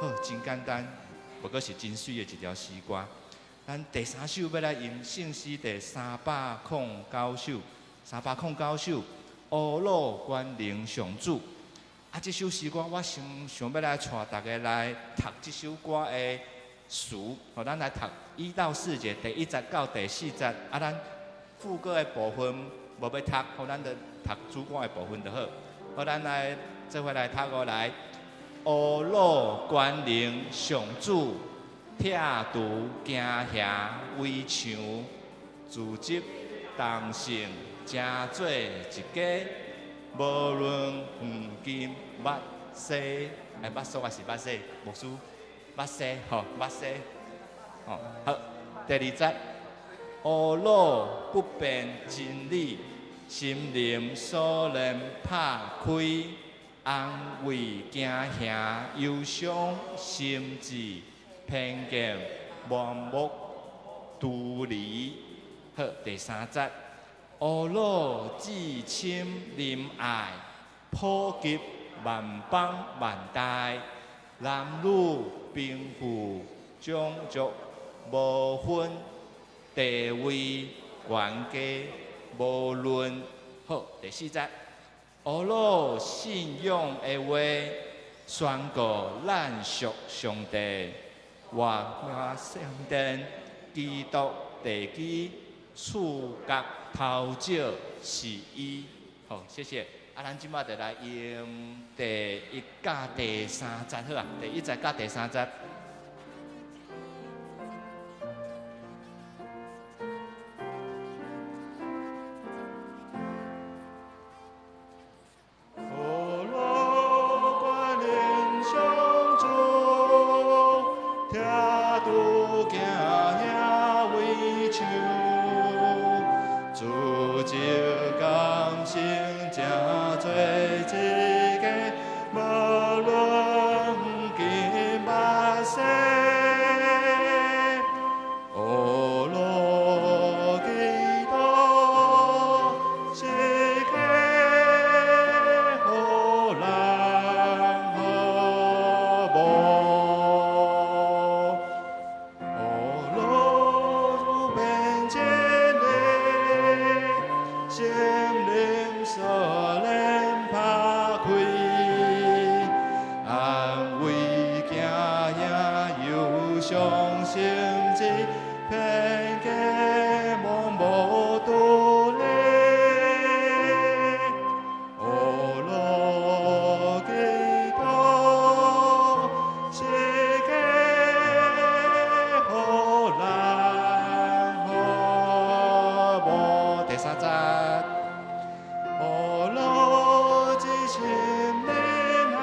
好，真簡單，不過是真媠的一條詩歌。咱第三首欲來吟聖詩第309首，三百空九首，烏魯權能上主。啊，這首詩歌我想想欲來帶大家來讀這首歌的詞，予咱來讀1到4節，第一節到第四節。啊，咱副歌的部分無欲讀，予咱就讀主歌的部分就好。好，咱來做伙來讀過來。烏魯權能上主，拆除驚嚇圍牆，聚集同性，成做一家，無論遠近捌西，哎，捌蘇還是捌西？牧師，捌西吼，捌西，吼好。第二節，烏魯不變真理，心靈鎖鏈拍開，安慰驚嚇憂傷，心志偏見盲目獨離。好，第三節，烏魯至親仁愛，普及萬邦萬代，男女貧富種族無分，地位懸低無論。好，第四節，烏魯信仰的話，宣告咱屬上帝，活聖殿，基督地基，厝角頭石是伊。好，謝謝。啊，咱這擺就來用第一佮第三節好啊，第一節佮第三節。烏魯權能上主，拆除驚嚇圍牆，組織感性成做一家，無論遠近捌西。烏魯基督是基，予人和睦。烏魯不變真理，心靈鎖鏈拍開，安慰驚嚇憂傷心志，偏見盲目獨立。烏魯基督是基，予人和睦。第三節，烏魯至親仁愛，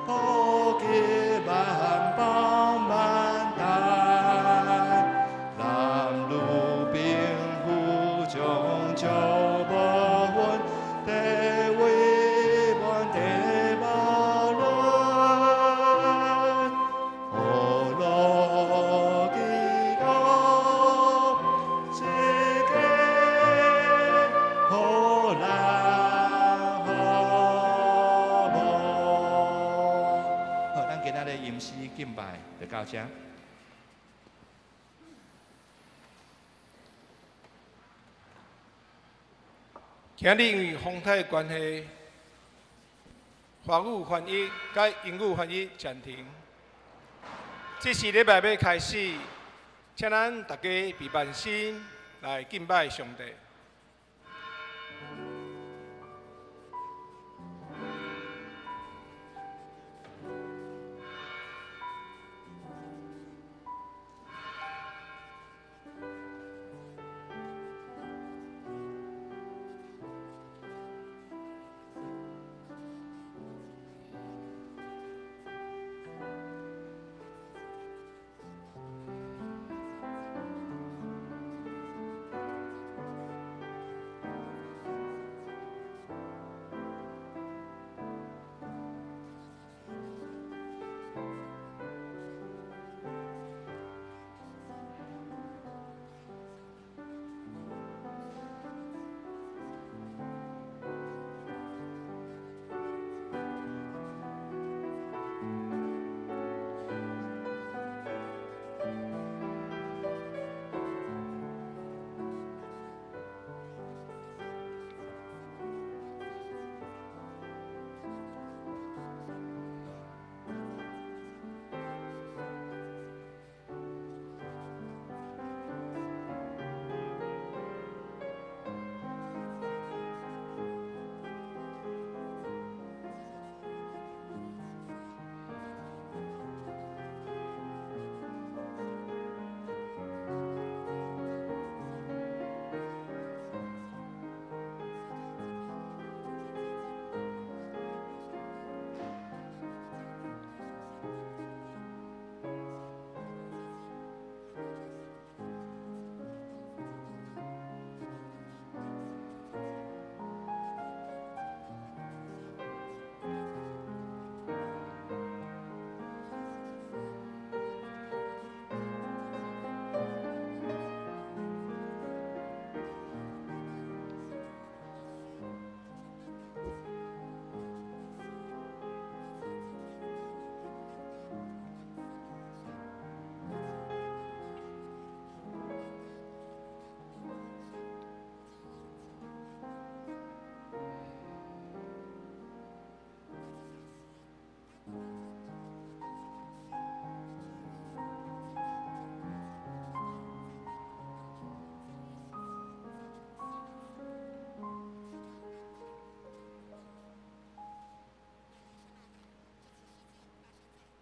普及萬邦萬代，男女貧富種族無分，地位問題無論。烏魯基督是基，予人和睦。好，咱今仔日吟詩敬拜就到這。今日因為風颱的關係，華語翻譯佮英語翻譯暫停。這是禮拜欲開始，請咱大家備辦心來敬拜上帝。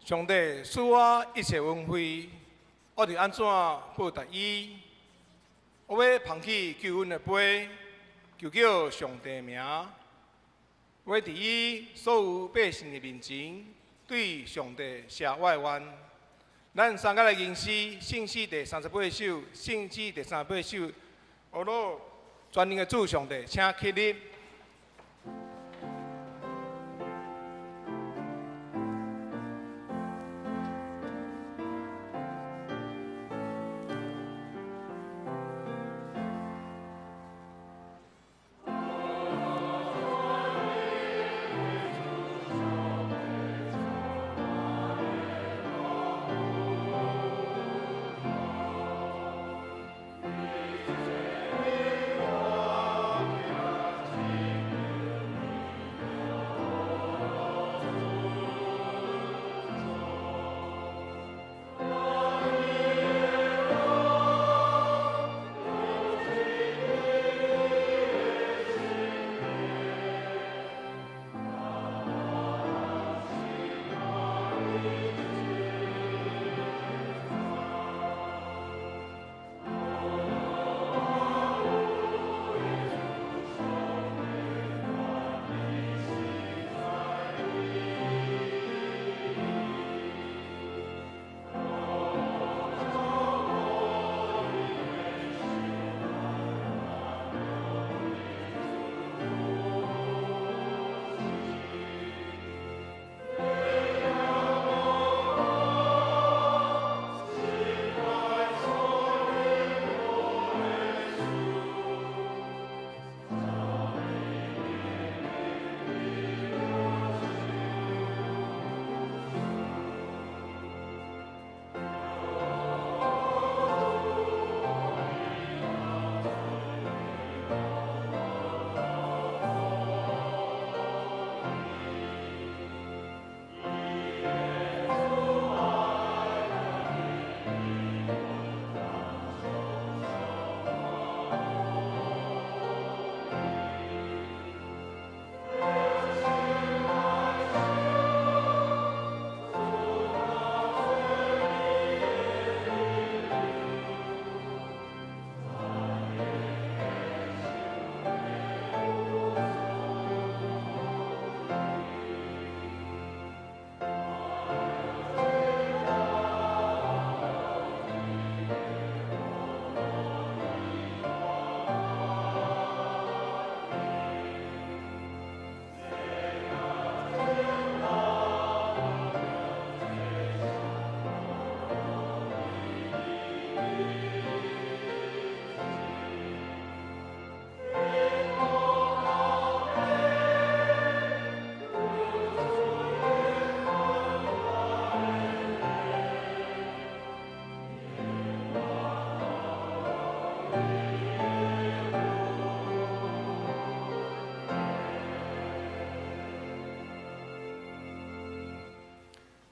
上帝赐我一切恩惠，我著按怎报答伊？我欲捧起救恩的杯，求叫上帝名。我欲伫伊所有百姓的面前，對上帝寫我的願。咱三個來吟詩，聖詩第38首，聖詩第三十八首。呵咾全能的主上帝，請起立。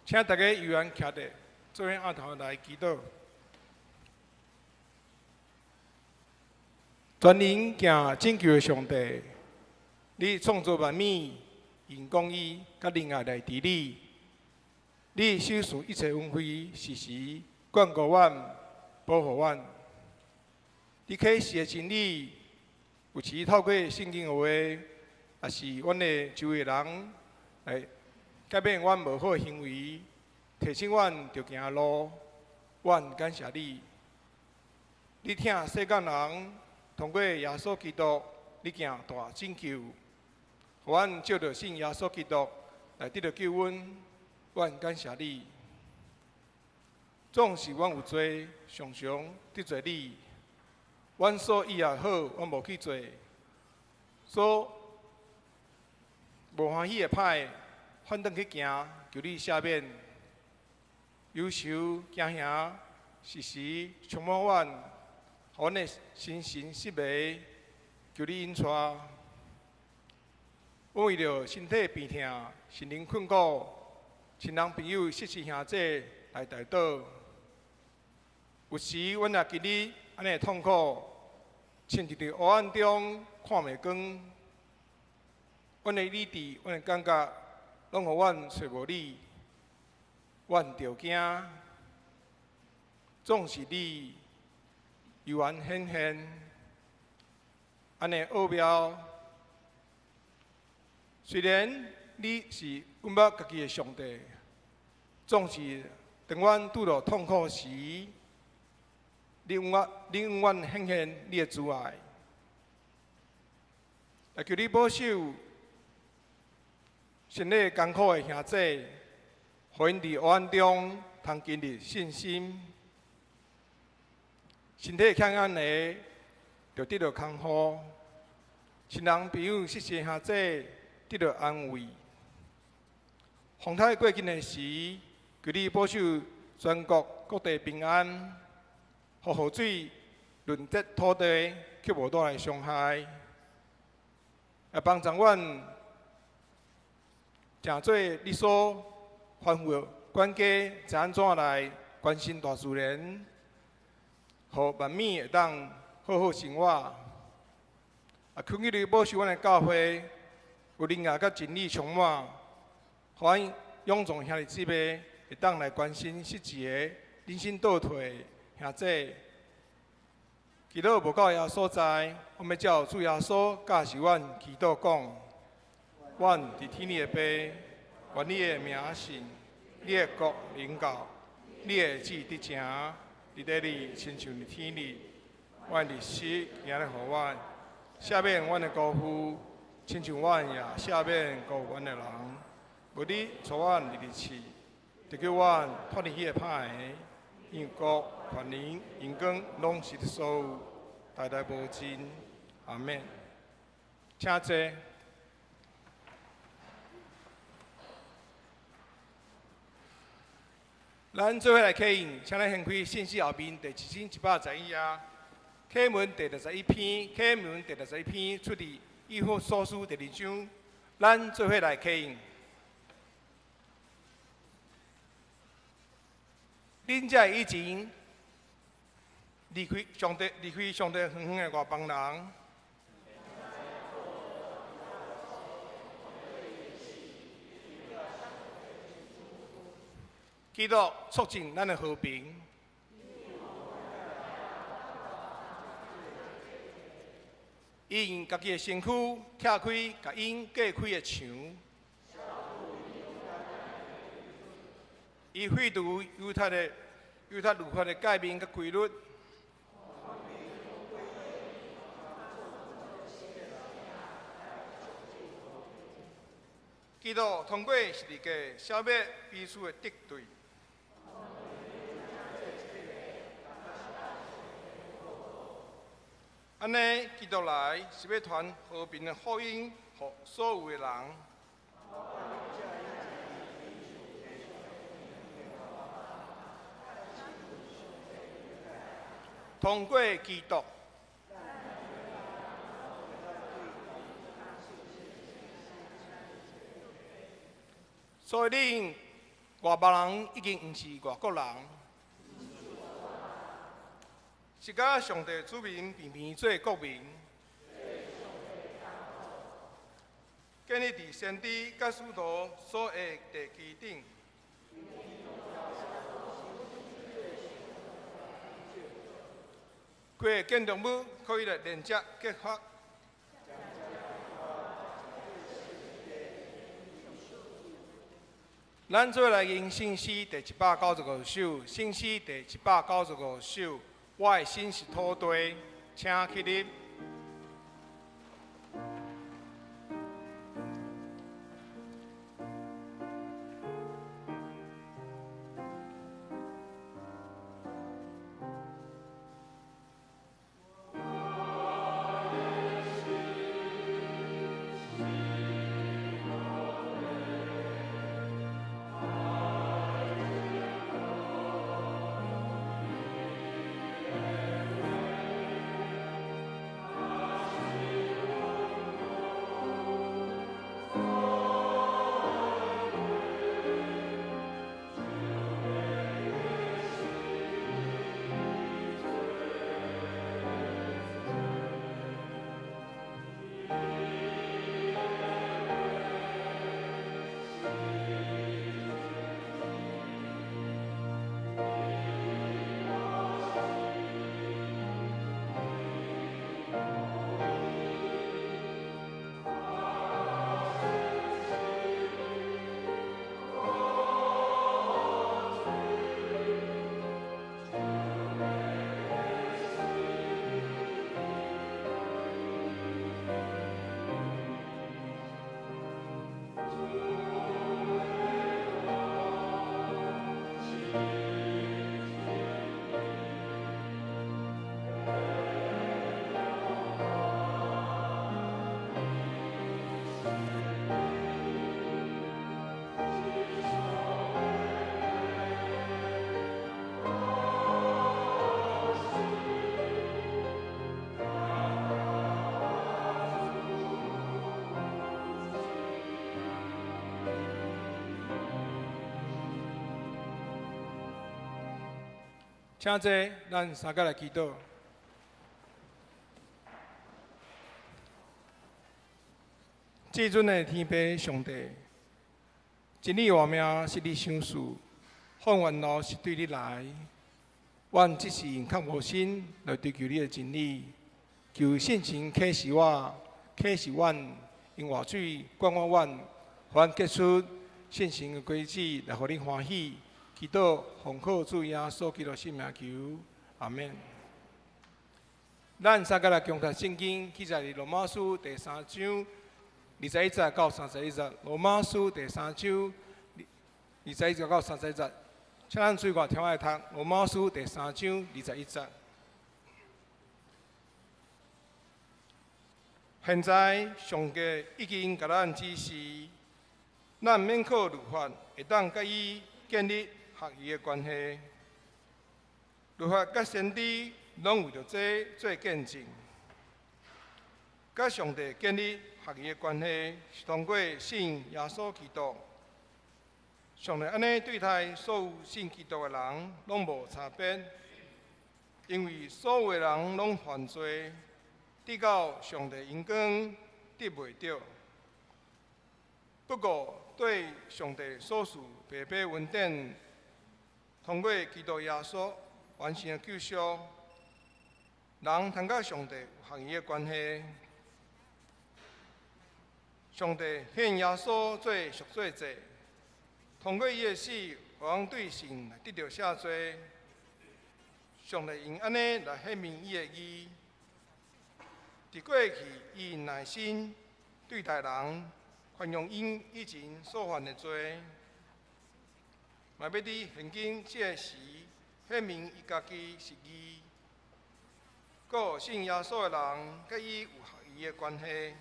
請大家悠閒徛佇，做伙按頭來祈禱。全能行拯救的上帝，你創造萬物，用公義佮仁愛來治理。你賞賜一切恩惠，時時眷顧阮，保護阮。你啟示的真理，有時透過聖經的話，抑是阮的周圍人來改變阮無好的行為，提醒阮著行路。阮感謝你，你疼世間人，通過耶穌基督，你行大拯救，予阮藉著信耶穌基督來得著救恩。阮感謝你。總是阮有罪，常常得罪你。阮所意也好，阮無去做；所無歡喜的歹，反轉去行，求你赦免。憂愁驚嚇，時時充滿阮，予阮的心神失迷，求你引帶。阮為著身體病痛、心靈困苦、親人朋友、識識兄弟來代禱。有時阮也經歷按呢痛苦，親像佇黑暗中看袂光。阮的理智、阮的感覺，攏予阮揣無你。阮著驚。總是你猶原顯現，按呢奧妙。雖然你是阮捌家己的上帝，總是當阮拄著痛苦時，你永遠顯現你的慈愛。來求你保守身體艱苦的兄弟，予𪜶佇黑暗中通建立信心。身體欠眼的，就得著康復；親人朋友失勢兄弟，得著安慰。風颱過境的時，求你保守全國各地平安，予雨水潤澤土地，卻無帶來傷害。來幫助阮，成做你所吩咐的管家，知按怎來關心大自然，予萬物會當好好生活。啊，求你保守阮的教會，有仁愛佮真理充滿，予阮勇壯兄弟姊妹會當來關心失志的人生倒退兄弟。祈禱無夠遐所在，阮欲照主耶穌教示阮祈禱講：阮佇天裡的爸，願你的名聖，你的國臨到，你的旨意得成，佇地裡親像佇天裡。阮日食今日予阮，赦免阮的辜負，親像阮也赦免辜負阮的人。無你帶阮入去試，特救阮脫離彼个歹的。因為國、權能、榮光，攏是你所有，代代無盡。阿們。請坐。咱做伙來啟應，請咱掀開信息後面第1111頁，啟文第61篇，啟文第61篇出自以弗所書第二章，咱做伙來啟應。恁這以前離開上帝、離開上帝遠遠的外邦人，基督促進咱的和平。伊用家己的身軀拆開共𪜶隔開的牆。伊廢除猶太的猶太律法的誡命佮規律。基督通過十字架消滅彼此的敵對。按呢，基督來是欲傳和平的福音，予所有的人。通過基督，所以恁外邦人已經毋是外國人，是佮上帝子民平平做國民，建立佇先知佮使徒所下的地基頂。規个建築物可以來連接結合。咱做來吟聖詩第195首，聖詩第195首，我的心是土地，請起立。請坐，咱三個來祈禱。至尊的天父上帝，真理活命是你賞賜，放願路是對你來。阮只是用較無心來追求你的真理，求聖神啟示我，啟示阮，用活水灌灌阮，予阮結出信心的果子來予你歡喜。祈禱奉靠主耶穌基督聖名求，阿門。咱三個來共讀聖經，記載佇羅馬書第三章21節到31節。羅馬書第三章21節到31節，請咱注意聽我讀。羅馬書第三章21節。現在上帝已經共咱指示，咱免靠律法，會當佮伊建立合宜的關係。律法佮先知攏為著這做見證，佮上帝建立合宜的關係，是通過信耶穌基督。上帝按呢對待所有信基督的人，攏無差別，因為所有的人攏犯罪，得到上帝榮光得袂著。不過，對上帝所賜白白恩典，通過基督耶穌完成的救贖，人通佮上帝有合宜的關係。上帝獻耶穌做贖罪祭，通過伊的死，予人對神來得著赦罪。上帝用按呢來顯明伊的義。佇過去，伊耐心對待人，寬容𪜶以前所犯的罪，嘛欲佇現今這个時顯明伊家己是義，閣予信耶穌的人佮伊有合宜的關係。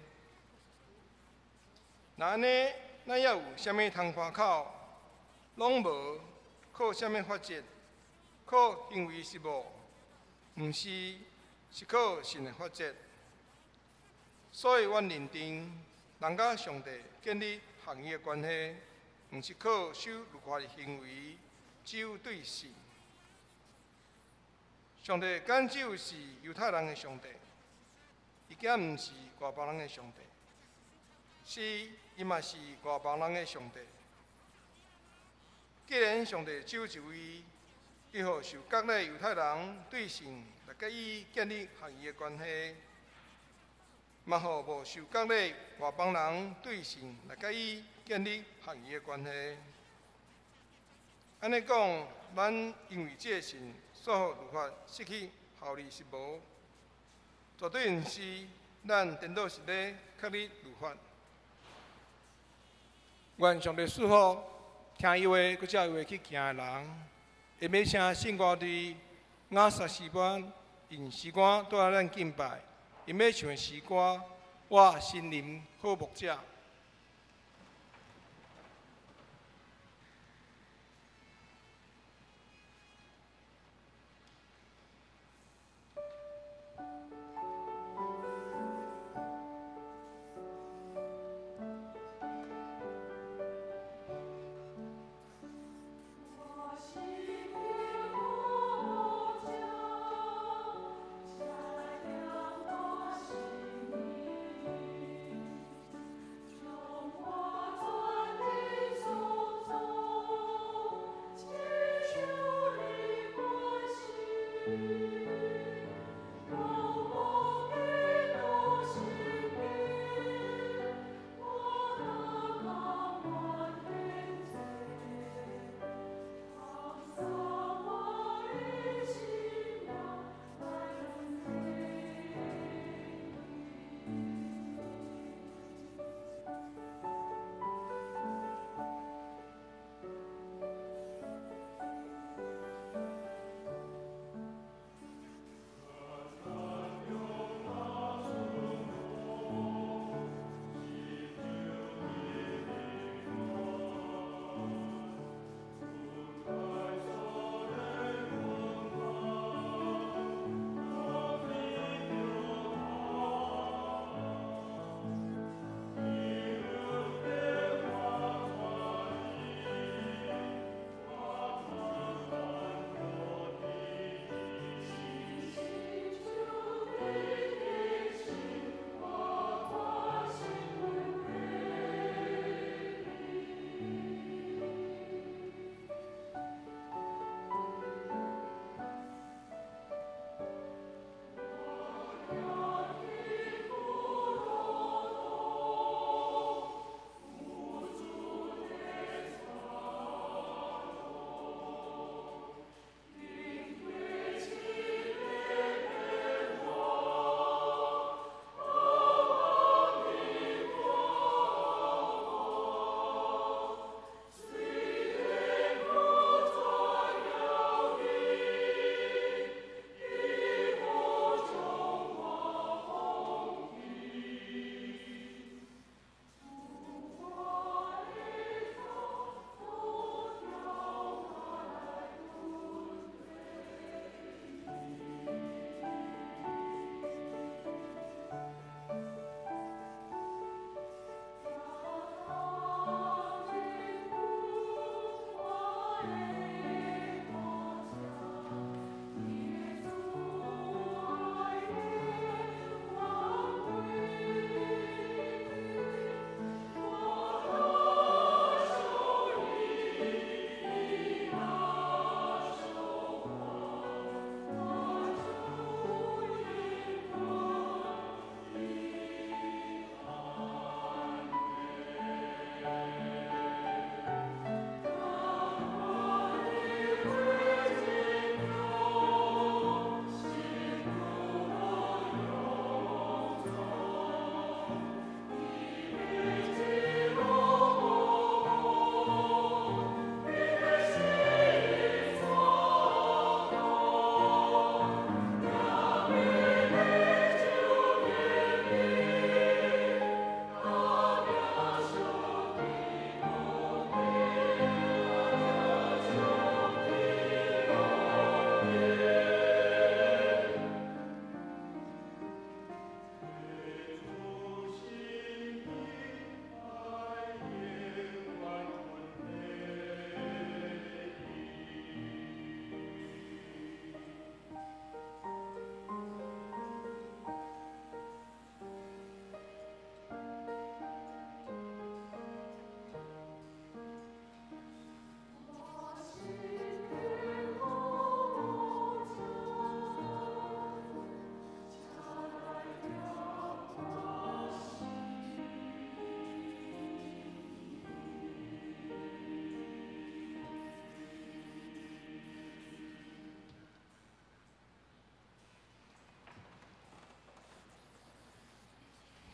若按呢，咱猶有啥物通誇口？攏無。靠啥物法則？靠行為是無？毋是，是靠信的法則。所以，阮認定，人佮上帝建立合宜的關係，毋是靠守律法的行為，只有對信。上帝敢只有是猶太人的上帝，伊敢毋是外邦人的上帝？是，伊嘛是外邦人的上帝。既然上帝只有一位，伊予受割禮猶太人對神來佮伊建立合宜的關係，嘛予無受割禮外邦人對神來佮伊建立合宜的關係。按呢講，咱因為這個信，所予律法失去效力是無？絕對毋是，咱顛倒是咧確立律法。願上帝賜福，聽伊話，閣照伊話去行的人，會欲請聖歌隊亞薩詩班用詩歌帶咱敬拜，𪜶欲唱的詩歌，我心靈好牧者。我心靈好牧者，才了我心靈。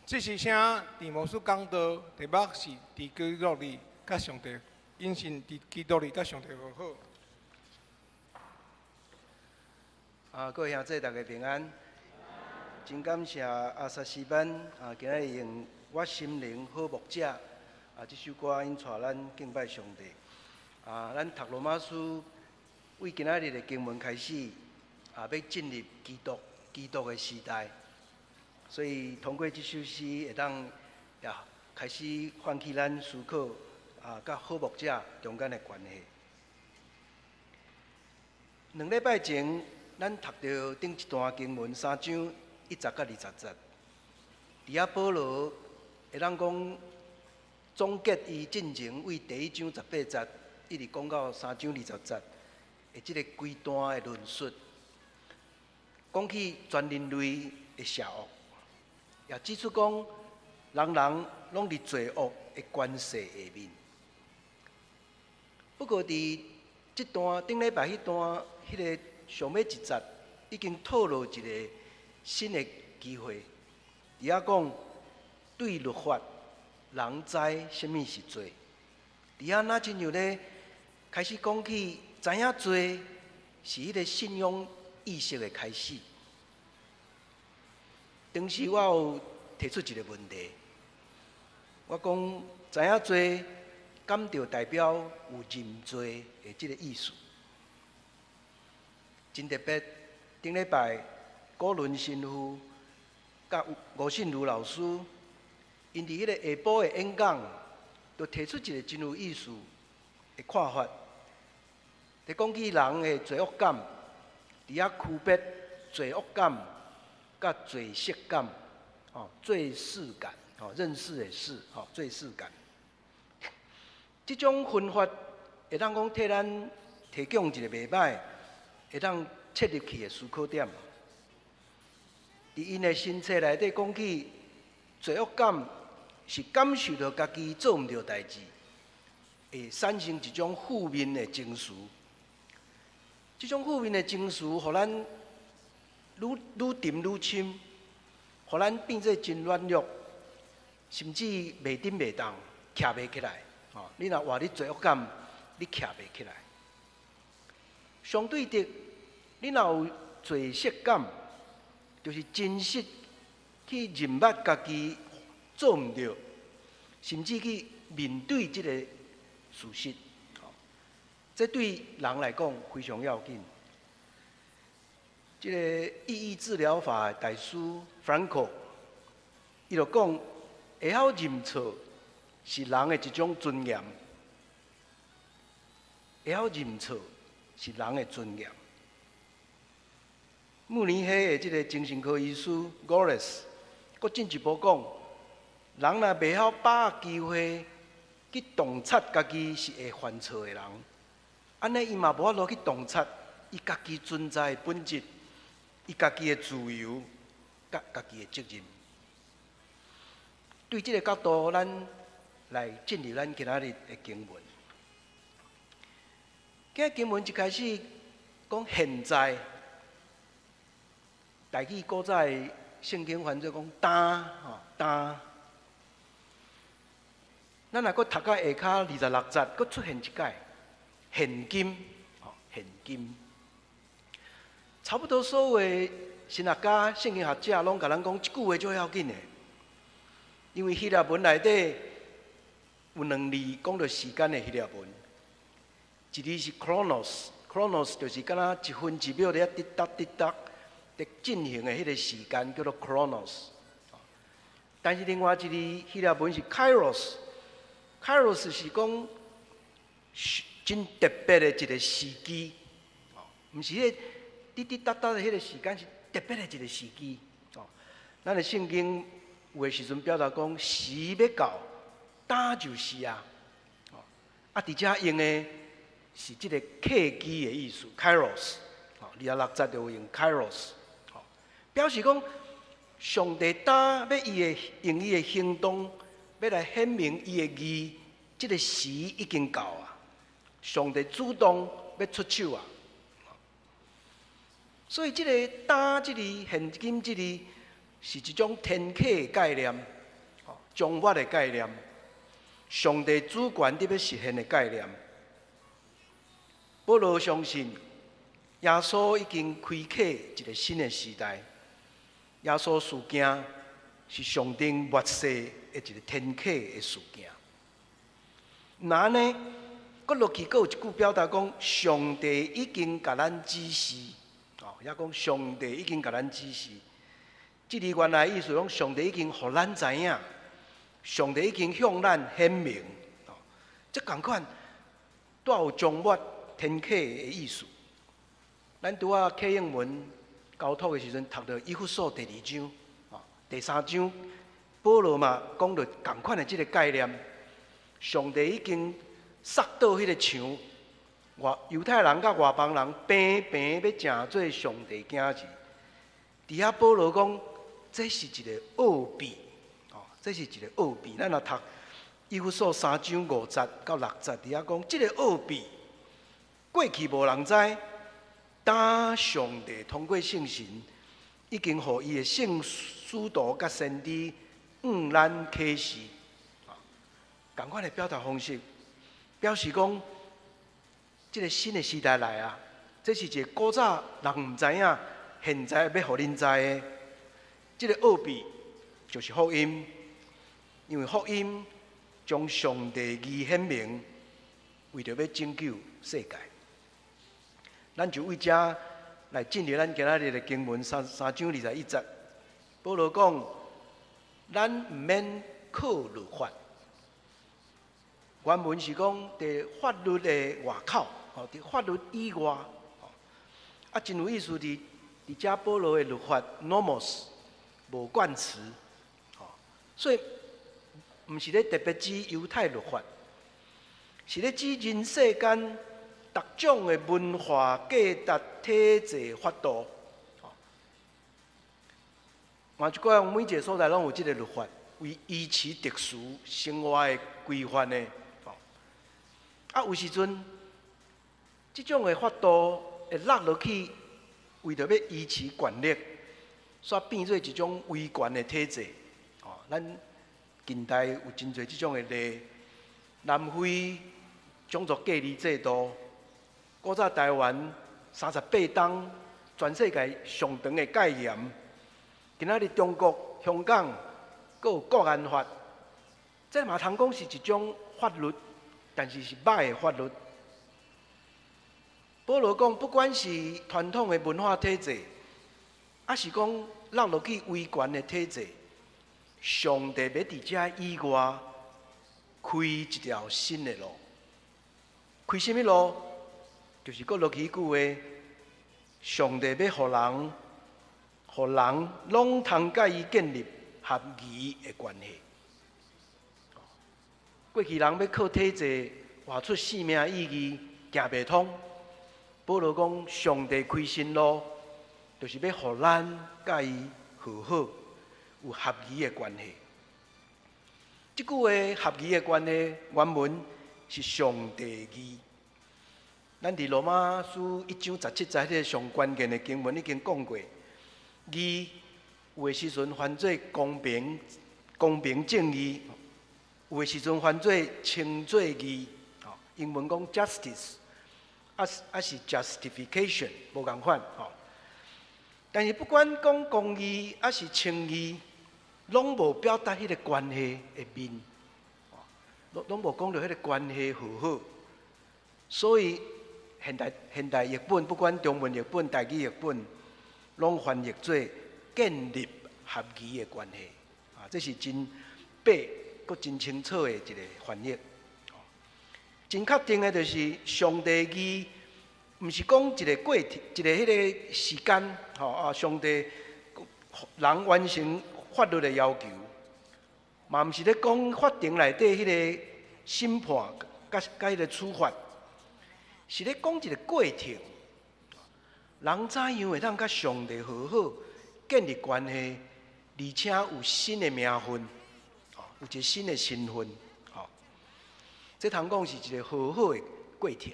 這是啥？鄭牧師講道，題目是佇基督裡佮上帝，因信佇基督裡佮上帝和好。啊，各位兄弟，大家平安。真感謝阿薩斯班啊，今仔日用《我心靈好牧者》啊這首歌，𪜶帶咱敬拜上帝。啊，咱讀羅馬書，為今仔日的經文開始，啊，欲進入基督的時代。所以通過這首詩，會當也開始喚起咱思考啊，佮好牧者中間的關係。2禮拜前，咱讀著頂一段經文三章1節到20節，佇遐保羅會當講總結伊進前為第一章18節，一直講到三章二十節的這个規段的論述，講起全人類的邪惡，也指出講人人攏佇罪惡的權勢下面。不過佇這段頂禮拜彼段，彼个上尾一節已經透露一个新的機會，佇遐講對律法，人知啥物是罪。佇遐若親像咧開始講起知影罪是彼个信仰意識的開始。當時我有提出一个問題，我講知影罪，敢著代表有認罪的這个意思？真特別，頂禮拜古倫神父佮吳信如老師，𪜶佇彼个下晡的演講，就提出一个真有意思的看法。佇講起人的罪惡感，佇遐區別罪惡感佮罪識感，哦，罪識感，哦，認識的識，哦，罪識感。這種分法會當講替咱提供一个袂䆀，會當切入去的思考點。佇𪜶的新冊內底講起，罪惡感是感受著家己做毋著代誌，會產生一種負面的情緒。這種負面的情緒，予咱愈愈沉愈深，予咱變做真軟弱，甚至袂振袂動，徛袂起來。吼，你若活佇罪惡感，你徛袂起來。相對的，你若有罪識感，就是真實去認捌家己做毋著，甚至去面對這個事實。這對人來講非常要緊。這個意義治療法的大師 Frankl，伊就講，會曉認錯是人的一種尊嚴。會曉認錯是人的尊嚴。慕尼黑的這個精神科醫師 Gorres，閣進一步講，人若袂曉把握機會去洞察家己是會犯錯的人，按呢伊嘛無法度去洞察伊家己存在的本質，伊家己的自由，佮家己的責任。對這个角度，咱來進入咱今仔日的經文。今仔經文一開始講現在，台語古早的聖經翻做講當吼當。咱若閣讀到下跤26節，閣出現一擺現今，吼現今。差不多所有的神學家、聖經學者攏共咱講，這句話足要緊的，因為希臘文內底有兩字講著時間的希臘文，一字是 chronos，chronos 就是敢若一分一秒佇遐滴答滴答佇進行的彼个時間，叫做 chronos。但是另外一字希臘文是 kairos，kairos 是講真特別的一个時機，毋是彼个滴滴答答的彼个時間，是特別的一個時機。哦，咱的聖經有的時陣表達講時欲到，當就是啊。哦，啊，佇遮用的是這个契機的意思，kairos。哦，26節就有用 kairos。哦，表示講上帝當欲伊的用伊的行動，欲來顯明伊的義，這个時已經到啊。上帝主動欲出手啊。所以這个當這字現今這字是一種天啟的概念。終末的概念，上帝主權得欲實現的概念。保羅相信耶穌已經開啟一個新的時代，耶穌事件是上頂末世的一個天啟的事件。若按呢，閣落去閣有一句表達講，上帝已經共咱指示，哦，也講上帝已經共咱指示。這裡原來意思講，上帝已經予咱知影，上帝已經向咱顯明，哦，這仝款帶有終末天啟的意思。咱拄仔啟應文交託的時陣，讀著以弗所第二章，哦，第三章，保羅嘛講著仝款的這個概念，上帝已經殺倒彼個牆，外猶太人佮外邦人平平欲成做上帝囝兒。佇遐保羅講，這是一個奧秘，哦，這是一個奧秘。咱若讀以弗所三章五節到六節，佇遐講，這個奧秘過去無人知，但上帝通過聖神已經予伊的聖使徒佮先知向咱啟示。仝款的表達方式，表示講，這個新的時代來啊，這是一個古早人毋知影，現在欲予恁知的。這個奧秘就是福音，因為福音將上帝義顯明，為著欲拯救世界。咱就為這來進入咱今仔日的經文三章21節。保羅講，咱毋免靠律法。原文是講佇法律的外口，吼，佇法律以外，啊，真有意思，佇遮保羅的律法 nomos 無冠詞，吼，所以毋是咧特別指猶太律法，是咧指人世間逐種的文化價值體制法度。換一句話，每一個所在攏有這個律法，為維持秩序生活的規範的。啊，有時陣，這種的法度會落落去，為著欲維持權力，煞變做一種威權的體制。哦，咱近代有真濟這種的例，南非種族隔離制度，古早台灣38冬，全世界上長的戒嚴。今仔日中國、香港，閣有國安法，這嘛通講是一種法律，但是是歹的法律。保羅講，不管是傳統的文化體制，抑是講落落去威權的體制，上帝欲佇遮以外開一條新的路。開啥物路？就是閣落去一句話，上帝欲予人，予人攏通佮伊建立合宜的關係。過去人欲靠體制活出生命意義，行袂通。保羅講，上帝開新路，就是欲予咱佮伊和好，有合宜的關係。這句話合宜的關係，原文是上帝義。咱佇羅馬書一章十七節彼個上關鍵的經文已經講過，義有的時陣翻做公平、公平正義，有的時陣翻做稱做義。英文講 justice，抑是 justification，無仝款。吼。但是不管講公義抑是稱義，攏無表達彼個關係的面，攏無講著彼個關係和好。所以現代譯本，不管中文譯本、台語譯本，攏翻譯做建立合宜的關係。啊，這是真白、閣真清楚的一個翻譯。真確定的就是上帝義，毋是講一個過程，一個彼個時間，吼啊！上帝人完成法律的要求，嘛毋是咧講法庭內底彼個審判佮彼個處罰，是咧講一個過程。人怎樣會當佮上帝和好，建立關係，而且有新的名分，有一個新的身份，吼。這通講是一個和好的過程。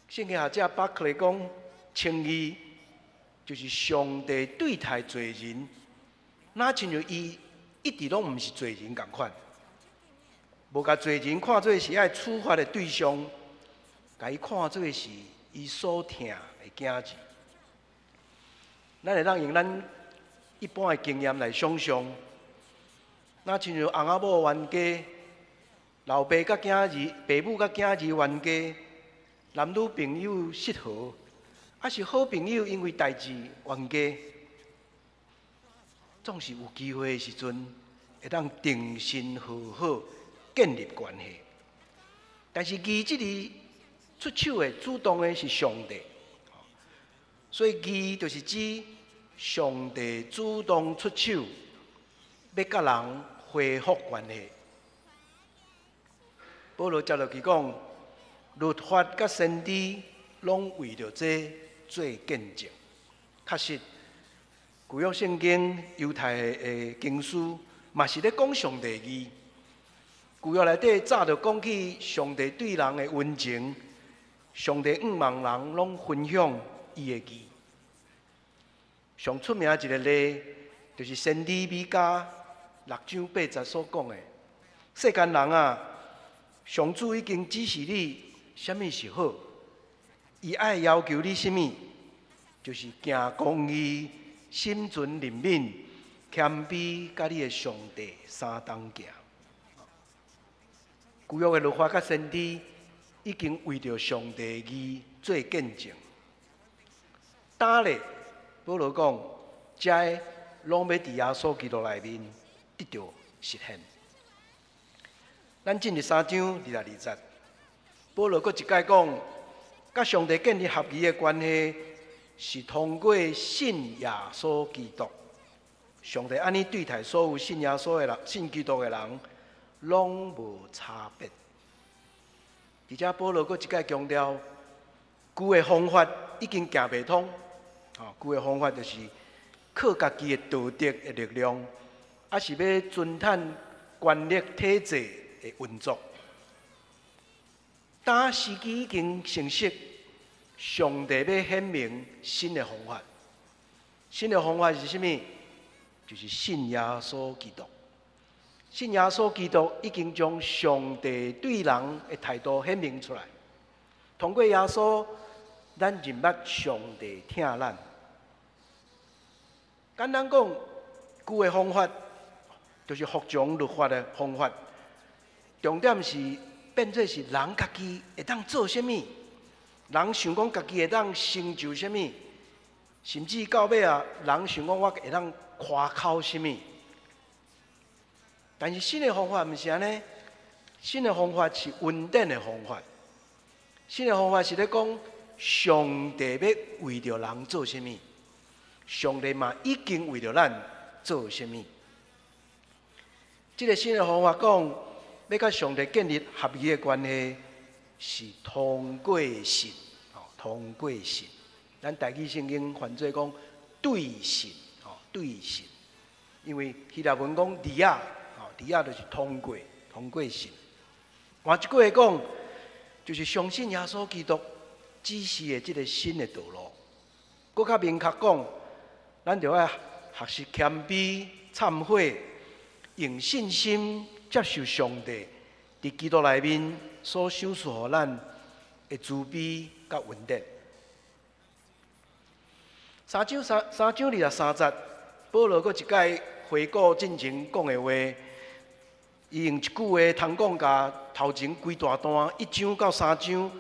聖經學者巴克利講，稱義就是上帝對待罪人，若親像伊一直攏毋是罪人仝款，無共罪人看做是愛處罰的對象，共伊看做是伊所疼的囝兒。咱會當用咱一般的經驗來想像，若親像翁仔某冤家，老爸佮囝兒、爸母佮囝兒冤家，男女朋友失和，抑是好朋友因為代誌冤家，總是有機會的時陣，會當重新和好，建立關係。但是義這字出手的主動的是上帝，所以義就是指上帝主動出手，欲佮人恢復關係。保羅接落去講，律法佮先知攏為著這做見證。確實，舊約聖經猶太的經書嘛是咧講上帝義。舊約內底早就講起上帝對人的溫情，上帝向望人攏分享伊的義。上出名一個例，就是先知彌迦六章八節所講的：世間人啊，上主已經指示你啥物是好，伊愛要求你啥物，就是行公義、心存憐憫、謙卑，佮你的上帝相同行。舊約的律法佮先知已經為著上帝義做見證。今咧，保羅講，這个攏欲佇耶穌基督內面得著實現。咱進入三章22節，保羅閣一擺講，佮上帝建立合宜的關係，是通過信耶穌基督。上帝按呢對待所有信耶穌的人、信基督的人，攏無差別。而且保羅閣一擺強調，舊的方法已經行袂通。舊的方法就是靠家己的道德的力量，抑是欲遵趁權力體制的運作。當時機已經成熟，上帝欲顯明新的方法。新的方法是啥物？就是信耶穌基督。信耶穌基督已經將上帝對人的態度顯明出來。通過耶穌，咱認捌上帝疼咱。簡單講，舊的方法就是服從律法的方法。重點是變做是人家己會當做啥物，人想講家己會當成就啥物，甚至到尾啊，人想講我會當誇口啥物。但是新的方法毋是按呢，新的方法是恩典的方法。新的方法是咧講，上帝欲為著人做啥物，上帝嘛已經為著咱做啥物。這个新的方法講，欲佮上帝建立合宜的關係，是通過信，通過信。咱台語聖經翻做講對信，對信。因為希臘文講διά，διά就是通過，通過信。換一句話講，就是相信耶穌基督指示的這个新的道路。閣較明確講，咱著愛學習謙卑、懺悔，用信心接受上帝佇基督內面所賞賜予咱的慈悲佮恩典。三章三三章23節，保羅閣一擺回顧進前講的話，伊用一句話通講共頭前規大段一章到三章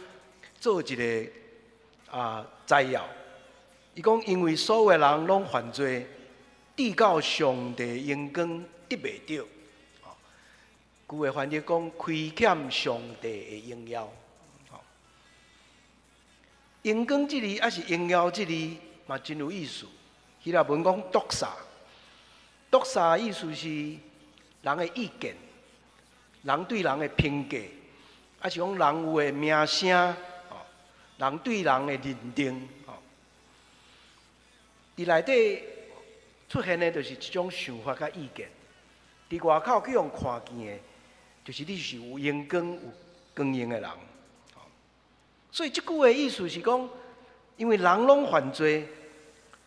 做一个摘要。伊講，因為所有的人攏犯罪，至到上帝榮光得袂著。舊的翻譯講，虧欠上帝的榮耀。榮光這字抑是榮耀這字嘛，真有意思。希臘文講δόξα，δόξα意思是人的意見，人對人的評價，抑是講人有的名聲，人對人的認定。佇內底出現的，就是一種想法佮意見。佇外口去予人看見的，就是你是有榮光、有光榮的人。所以這句話意思是講，因為人攏犯罪，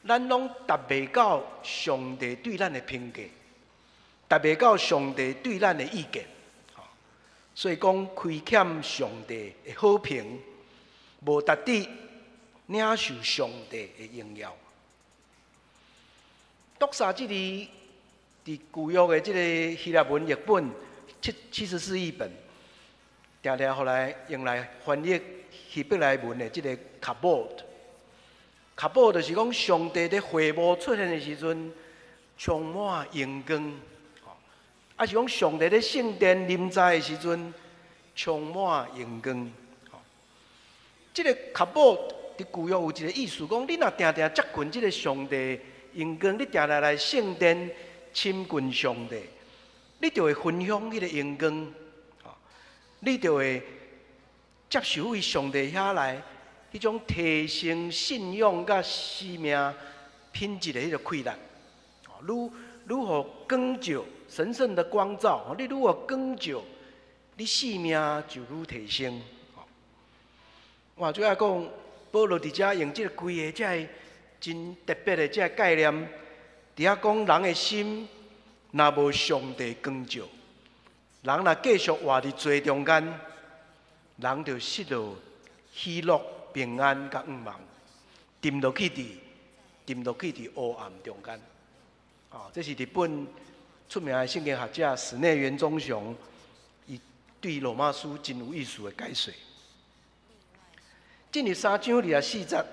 咱攏達袂到上帝對咱的評價。達袂到上帝對咱的意見。所以講虧欠上帝的好評，無值得領受上帝的榮耀。δόξα這字佇舊約的這个希臘文譯本74譯本，定定予來用來翻譯希伯來文的這个 kabod。kabod 就是講上帝佇會幕出現的時陣，充滿榮光；抑是講上帝佇聖殿臨在的時陣，充滿榮光。這个 kabod 佇舊約有一个意思，講你若定定接近這个上帝榮光，你定定來聖殿親近上帝，你就會分享彼个榮光，你就會接受為上帝遐來彼種提升信仰佮生命品質的彼个氣力。愈愈予光照，神聖的光照，你愈予光照，你生命就愈提升。換句話講，保羅佇遮用這个規个這个真特別的這个概念，佇遐講人的心若無上帝光照，人若繼續活佇罪中間，人就失落喜樂、平安佮向望，沉落去佇黑暗中間。哦，這是日本出名的聖經學者矢內原忠雄，伊對羅馬書真有意思的解說。進入3章24節，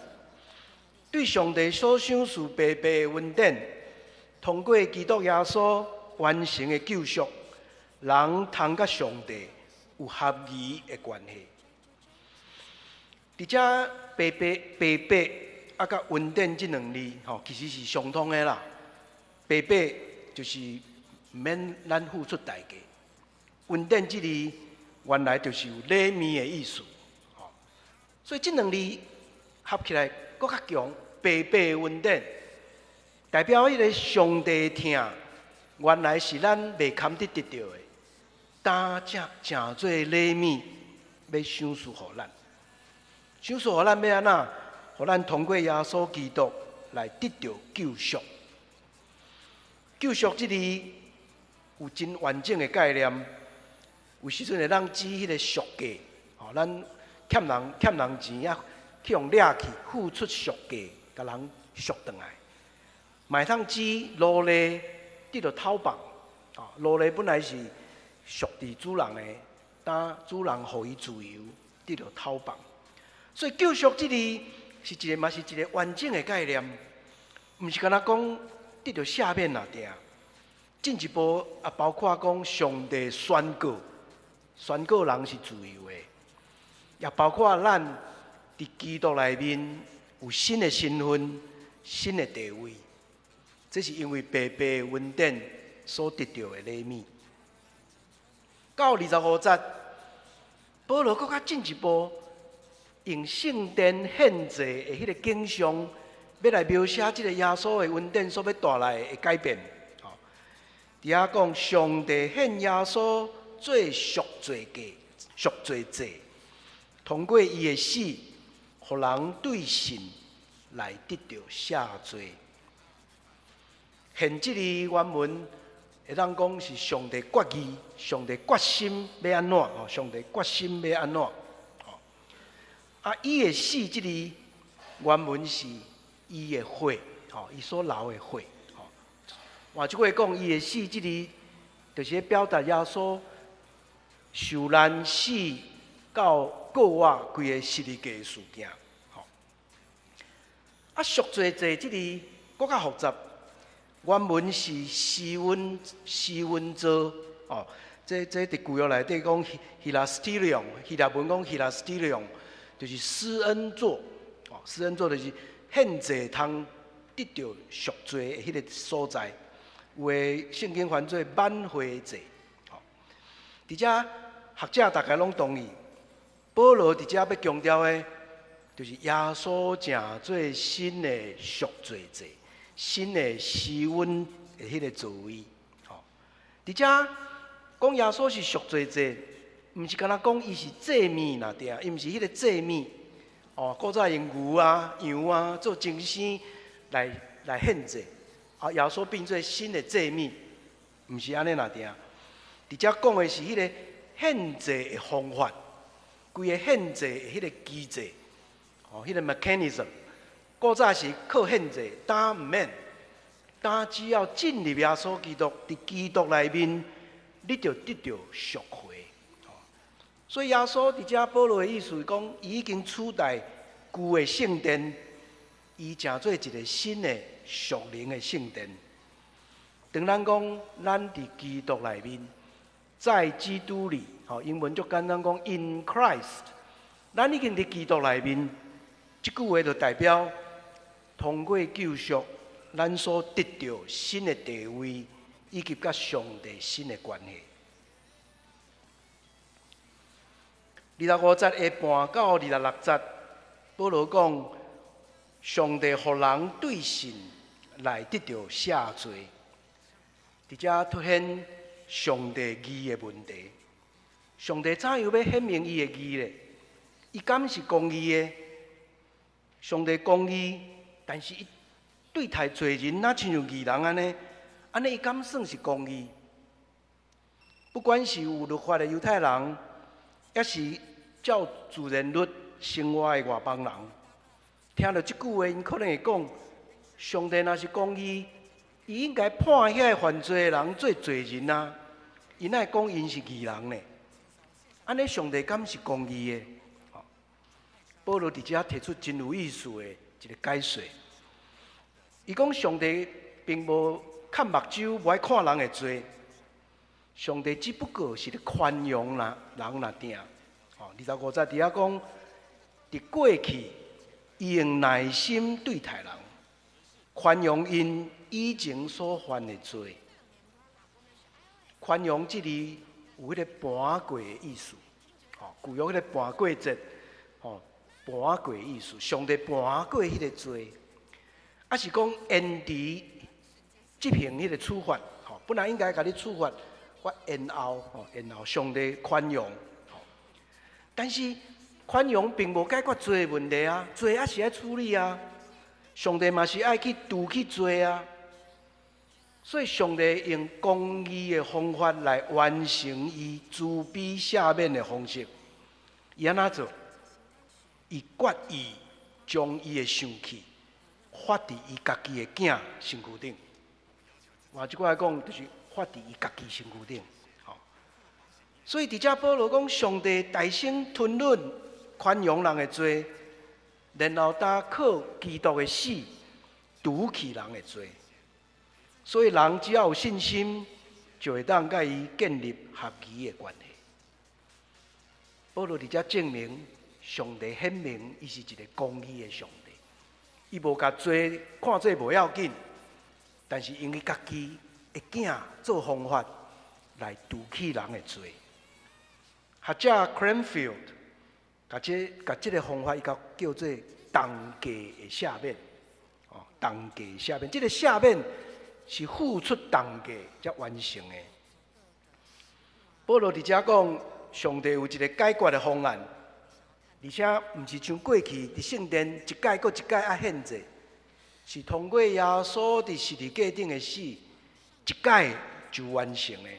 對上帝所賞賜白白的恩典，通過基督耶穌完成的救贖，人通佮上帝有合宜的關係。佇遮白白白白啊，佮恩典這兩字，吼，其實是相通的啦。白白就是毋免咱付出代價，恩典這字原來就是有禮物的意思，吼。所以這兩字合起來閣較強，白白的恩典代表彼个上帝的疼，原來是咱袂堪得得著的，當正成做禮物，欲賞賜予咱，賞賜予咱欲按怎？予咱通過耶穌基督來得著救贖。救贖這字有真完整的概念，有時陣會當指彼个贖價，吼，咱欠人欠人錢啊，去予掠去，付出贖價，共人贖轉來。嘛會當指奴隸得著討放，哦，奴隸本來是屬佇主人的，當主人予伊自由，得著討放。所以救贖這字是一个，嘛是一个完整的概念，毋是干焦講得著赦免爾爾。進一步也包括講上帝宣告，宣告人是自由的，也包括咱佇基督內面有新的身份、新的地位。這是因為白白的恩典所得著的禮物。到25節，保羅閣較進一步用聖殿獻祭的彼个景象，欲來描寫這个耶穌的恩典所欲帶來的改變。佇遐講，上帝獻耶穌做贖罪價、贖罪祭，通過伊的死，予人對信來得著赦罪。獻這字原文會當講是上帝決意、上帝決心欲按怎？吼，上帝決心欲按怎？吼，啊，伊的死這字原文是伊的血，吼，伊所流的血。換句話講，伊的死這字，就是表達耶穌受難死到復活規个十字架的事件。吼，啊，贖罪祭這字閣較複雜，原文是施恩施恩座，哦，這佇舊約內底講 hilasterion，希臘文講 hilasterion，就是施恩座，哦，施恩座就是獻祭通得著贖罪的彼个所在。有的聖經翻做挽回祭，吼，佇遮學者大家攏同意，保羅佇遮欲強調的，就是耶穌成做新的贖罪祭，新的施恩的彼个座位，吼。佇遮講耶穌是贖罪祭，毋是干焦講伊是祭物爾爾，伊毋是彼个祭物，哦，古早用牛啊、羊啊做牲牲來獻祭。啊，耶穌變做新的祭物，毋是按呢爾定。佇遮講的是彼个獻祭的方法，規个獻祭的彼个機制，哦，彼个 mechanism。古早是靠獻祭，今毋免，今只要進入耶穌基督，佇基督內面，你就得著贖回。所以耶穌佇遮保羅的意思講，伊已經取代舊的聖殿，伊成做一个新的屬靈的聖殿。當咱講咱佇基督內面，在基督裡，吼，英文足簡單講，in Christ，咱已經佇基督內面。這句話就代表通過救贖，咱所得著新的地位，以及佮上帝新的關係。25節下半到26節，保羅講，上帝予人對信來得著赦罪，佇遮凸顯上帝義的問題。上帝怎樣欲顯明伊的義咧？伊敢是公義的？上帝公義，但是伊對待罪人，若親像義人按呢？按呢伊敢算是公義？不管是有律法的猶太人，抑是照自然律生活的外邦人，聽著這句話，𪜶可能會講：上帝若是公義，伊應該判遐个犯罪的人做罪人啊！伊哪會講𪜶是義人呢？按呢，上帝敢是公義的？保羅佇遮提出真有意思的一个解說。伊講上帝並無崁目睭，無愛看人的罪。上帝只不過是咧寬容啦人爾定。吼，25節佇遐講，佇過去，伊用耐心對待人，寬容𪜶以前所犯的罪。寬容這字有彼个搬過的意思。吼，舊約彼個搬過節，吼，搬過的意思，上帝搬過彼个罪，抑是講延遲執行彼个處罰。吼，本來應該共你處罰，我延後，吼，延後，上帝寬容。但是寬容並無解決罪的問題啊，罪猶是愛處理啊。上帝嘛是愛去除去罪啊。所以上帝用公義的方法來完成伊慈悲赦免的方式。伊按怎做？伊決意將伊的生氣發佇伊家己的囝身軀頂。換一句話講，就是發佇伊家己身軀頂。所以佇遮保羅講，上帝大聲吞忍寬容人的罪，然後擔靠基督的死除去人的罪。所以人只要有信心，就會當佮伊建立合宜的關係。保羅佇遮證明，上帝顯明伊是一个公義的上帝，伊無共罪看做無要緊，但是用伊家己的囝做方法來除去人的罪。學者 Cranfield 共這共這个方法，伊共叫做同價的赦免。哦，同價赦免，這个赦免是付出同價才完成的。保羅佇遮講，上帝有一个解決的方案，而且毋是像過去佇聖殿一擺閣一擺愛獻祭，是通過耶穌佇十字架頂的死，一擺就完成的。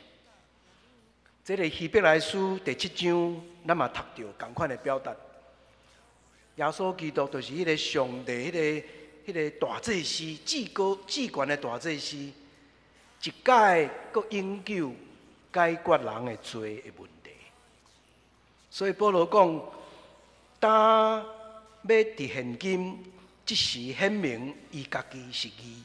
這个希伯來書第七章，咱嘛讀著仝款的表達。耶穌基督就是彼个上帝，彼个大祭司，至高至懸的大祭司，一擺閣永久解決人的罪的問題。所以保羅講，當欲佇現今這時顯明伊家己是義，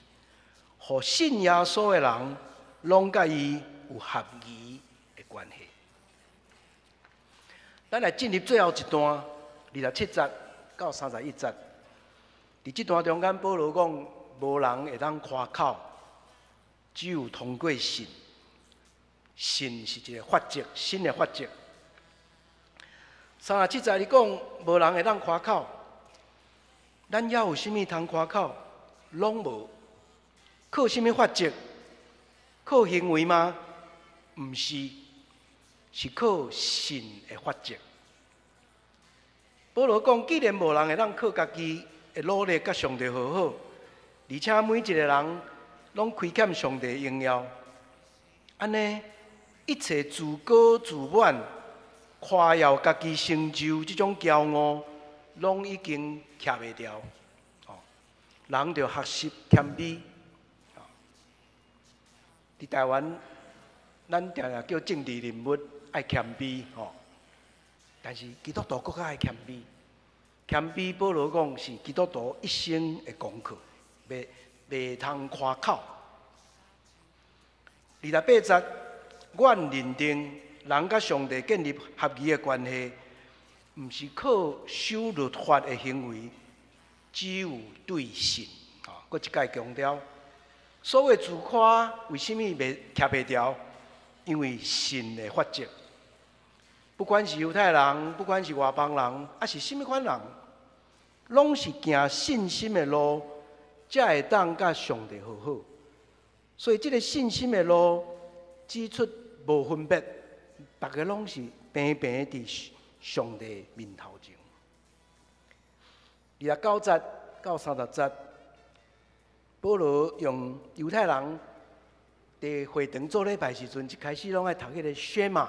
予信耶穌的人攏佮伊有合宜的關係。咱來進入最後一段，27節到31節。佇這段中間，保羅講，無人會當誇口，只有通過信。信是一个法則，新的法則。37節伊講，無人會當誇口，咱猶有啥物通誇口？攏無。靠啥物法則？靠行為嗎？毋是，是靠信的法則。保羅講，既然無人會當靠家己的努力佮上帝和好，而且每一个人攏虧欠上帝榮耀，按呢，一切自高自滿、誇耀家己成就這種驕傲，攏已經徛袂牢。哦，人著學習謙卑。佇台灣，咱定定叫政治人物愛謙卑，吼。但是基督徒閣較愛謙卑。謙卑，保羅講是基督徒一生的功課，袂通誇口。28節，阮認定人佮上帝建立合宜的關係，毋是靠守律法的行為，只有對信。啊，閣一擺強調，所謂自誇，為啥物袂徛袂牢？因為信的法則。不管是猶太人，不管是外邦人，抑是啥物款人，攏是行信心的路，才會當佮上帝和好。所以，這个信心的路指出無分別，逐家攏是平平佇上帝面頭前。29節到30節，保羅用猶太人佇會堂做禮拜時陣，一開始攏愛讀彼个薛瑪，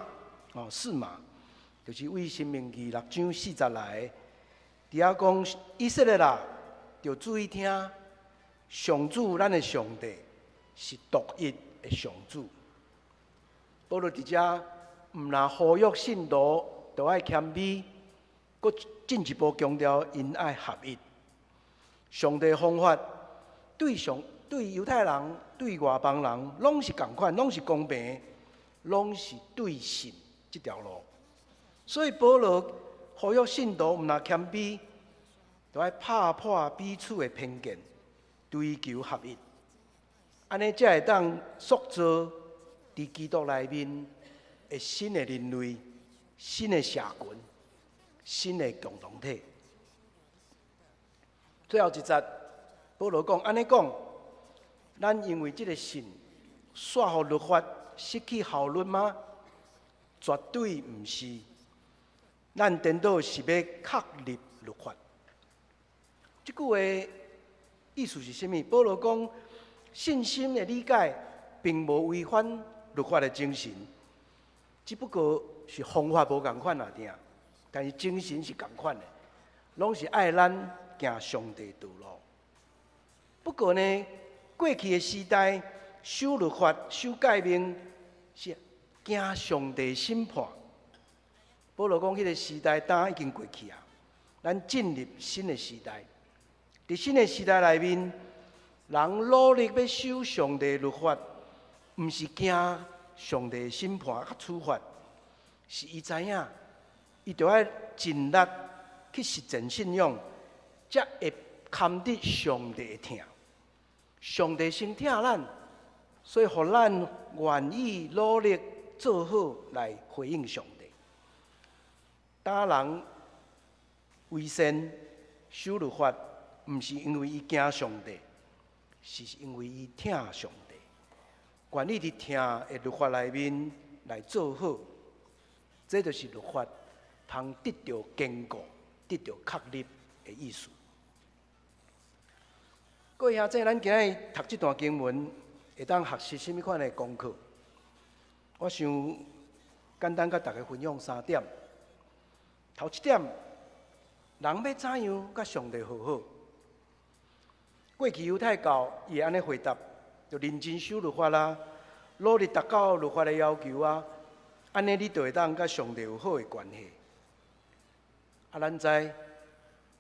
哦，示瑪，就是為申命記六章四節來的。佇遐講以色列啊，著注意聽，上主咱的上帝是獨一的上主。保羅佇遮毋但呼籲信徒著愛謙卑，閣進一步強調𪜶愛合一。上帝方法對上對猶太人、對外邦人，攏是仝款，攏是公平，攏是對信這條路。所以保羅呼籲信徒毋但謙卑，著愛拍破彼此的偏見，追求合一。按呢才會當塑造佇基督內面的新的人類、新的社群、新的共同體。最後一節，保羅講按呢講，咱因為這个信，煞予律法失去效力嗎？絕對毋是。咱顛倒是欲確立律法。這句話意思是啥物？保羅講，信心的理解並無違反律法的精神，只不過是方法無仝款爾爾，但是精神是仝款的，攏是愛咱行上帝道路。不過呢，過去的時代守律法、守誡命是驚上帝審判。保羅講，彼个時代當已經過去啊，咱進入新的時代。佇新的時代內面，人努力欲守上帝律法，毋是驚上帝審判佮處罰，是伊知影，伊著愛盡力去實踐信仰，才會堪得上帝的疼。上帝先疼咱，所以予咱願意努力做好來回應上帝。當人為善守律法，毋是因為伊驚上帝，是因為伊疼上帝，願意佇疼的律法內面來做好，這就是律法通得著堅固、得著確立的意思。各位兄弟，咱今日讀這段經文，會當學習啥物款的功課？我想簡單佮大家分享三點。頭一點，人欲怎樣佮上帝和好？過去猶太教伊會按呢回答，就認真守律法啦，努力達到律法的要求啊，按呢你就會當佮上帝有好的關係。啊，咱知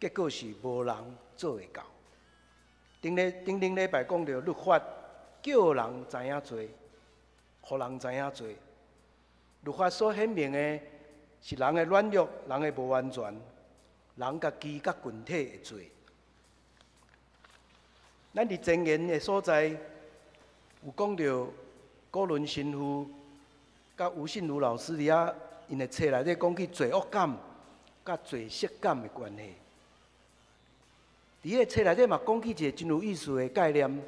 結果是無人做會到。頂禮頂頂禮拜講著律法，叫人知影罪，予人知影罪。律法所顯明的是人的軟弱，人的無完全，人家己佮群體的罪。咱佇前言的所在有講著古倫神父佮吳信如老師佇遐，𪜶的冊內底講起罪惡感佮罪責感的關係。佇彼个冊內底嘛講起一个真有意思的概念：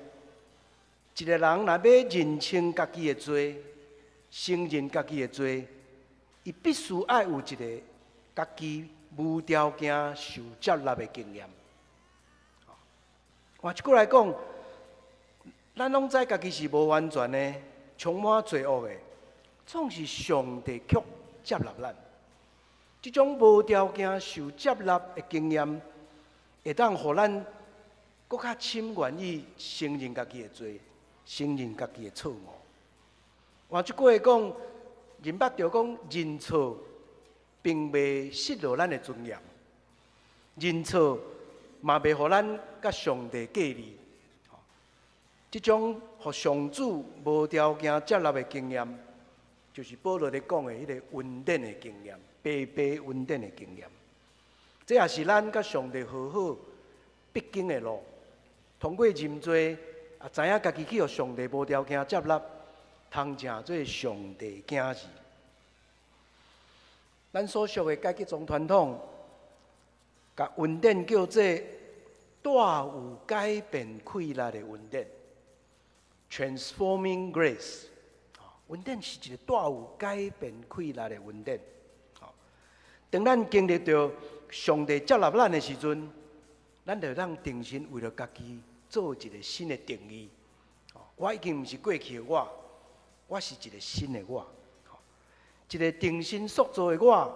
一个人若欲認清家己的罪，承認家己的罪，伊必須愛有一个家己無條件受接納的經驗。換一句來講，咱攏知家己是無完全的，充滿罪惡的，總是上帝卻接納咱。這種無條件受接納的經驗，會當予咱閣較深願意承認家己的罪，承認家己的錯誤。換一句話講，認捌著講認錯，並袂失落咱的尊嚴；認錯嘛袂予咱佮上帝隔離。這種予上主無條件接納的經驗，就是保羅咧講的彼个恩典的經驗，白白恩典的經驗。這也是咱佮上帝和好必經的路。通過認罪，也知影家己去予上帝無條件接納，通成做上帝囝兒。咱所屬的改革宗傳統，共恩典叫做帶有改變氣力的恩典（Transforming Grace）。恩典是一個帶有改變氣力的恩典。當咱經歷著上帝接納咱的時陣，咱就通重新為著家己做一個新的定義。我已經毋是過去的我，我是一個新的我。一個重新塑造的我，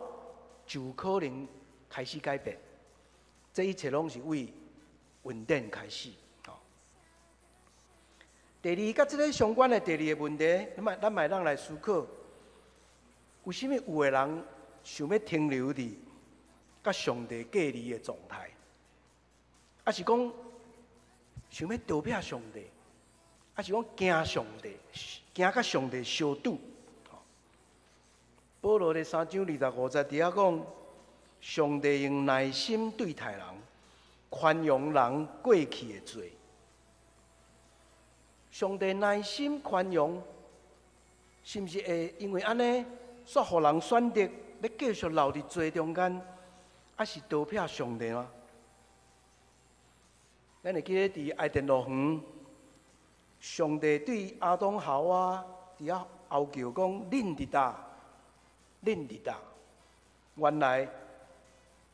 就有可能開始改變。這一切攏是為恩典開始。第二，佮這个相關的第二個問題，咱嘛會當來思考，為啥物有的人想欲停留佇佮上帝隔離的狀態，抑是講想欲逃避上帝，抑是講驚上帝，驚佮上帝相拄？保羅佇三章二十五節佇遐講，上帝用耐心對待人，寬容人過去的罪。上帝耐心寬容，是毋是會因為按呢，煞予人選擇欲繼續留佇罪中間，抑是逃避上帝嗎？咱會記得佇伊甸樂園，上帝對亞當夏娃佇遐吼叫講：恁佇佗？恁佇佗？原來，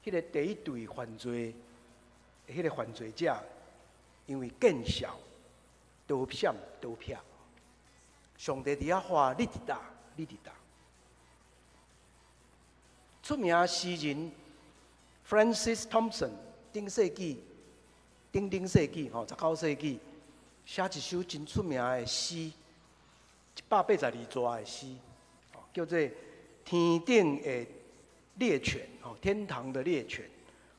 彼个第一對犯罪，彼个犯罪者，因為見笑、逃閃、逃避，上帝佇遐喊：你佇佗？你佇佗？出名詩人 Francis Thompson 頂世紀、頂頂世紀吼，19世紀寫一首真出名的詩，182逝的詩，叫做《天頂的獵犬》吼，天堂的獵犬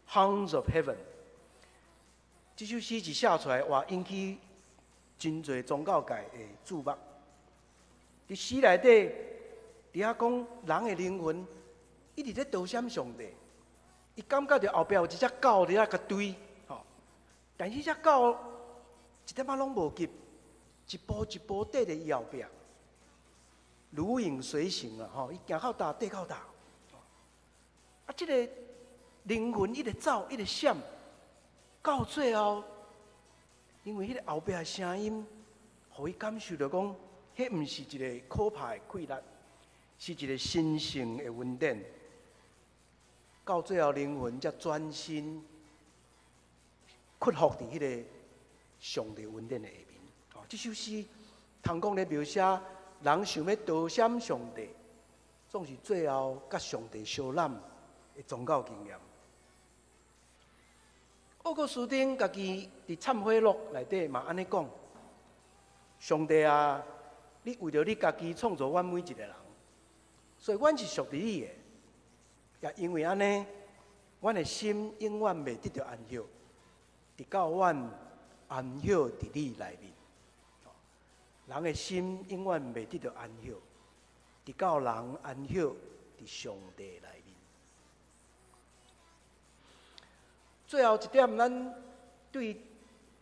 ，Hounds of Heaven。這首詩一寫出來，哇，引起真濟宗教界的注目。佇詩內底，佇遐講人的靈魂一直咧逃閃上帝，伊感覺著後壁有一隻狗佇遐共追，吼，但是這隻狗一點仔攏無急，一步一步綴佇伊後壁，如影隨形啊！吼，伊行到佗，綴到佗。啊，這个靈魂一直走，一直閃，到最後，因為彼个後壁的聲音，予伊感受著講，彼毋是一個可怕的氣力，是一個神聖的恩典。到最後，靈魂才轉身屈服佇彼个上帝恩典的下面。哦，這首詩通講咧描寫人想欲逃閃上帝，總是最後佮上帝相攬的宗教經驗。奧古斯丁家己佇懺悔錄內底嘛按呢講：上帝啊，你為著你家己創造阮每一個人，所以阮是屬佇你的。也因為按呢，阮的心永遠袂得著安息，直到阮安息佇你內面。人的心永遠袂得著安息，直到人安息佇上帝內面。最後一點，咱對幾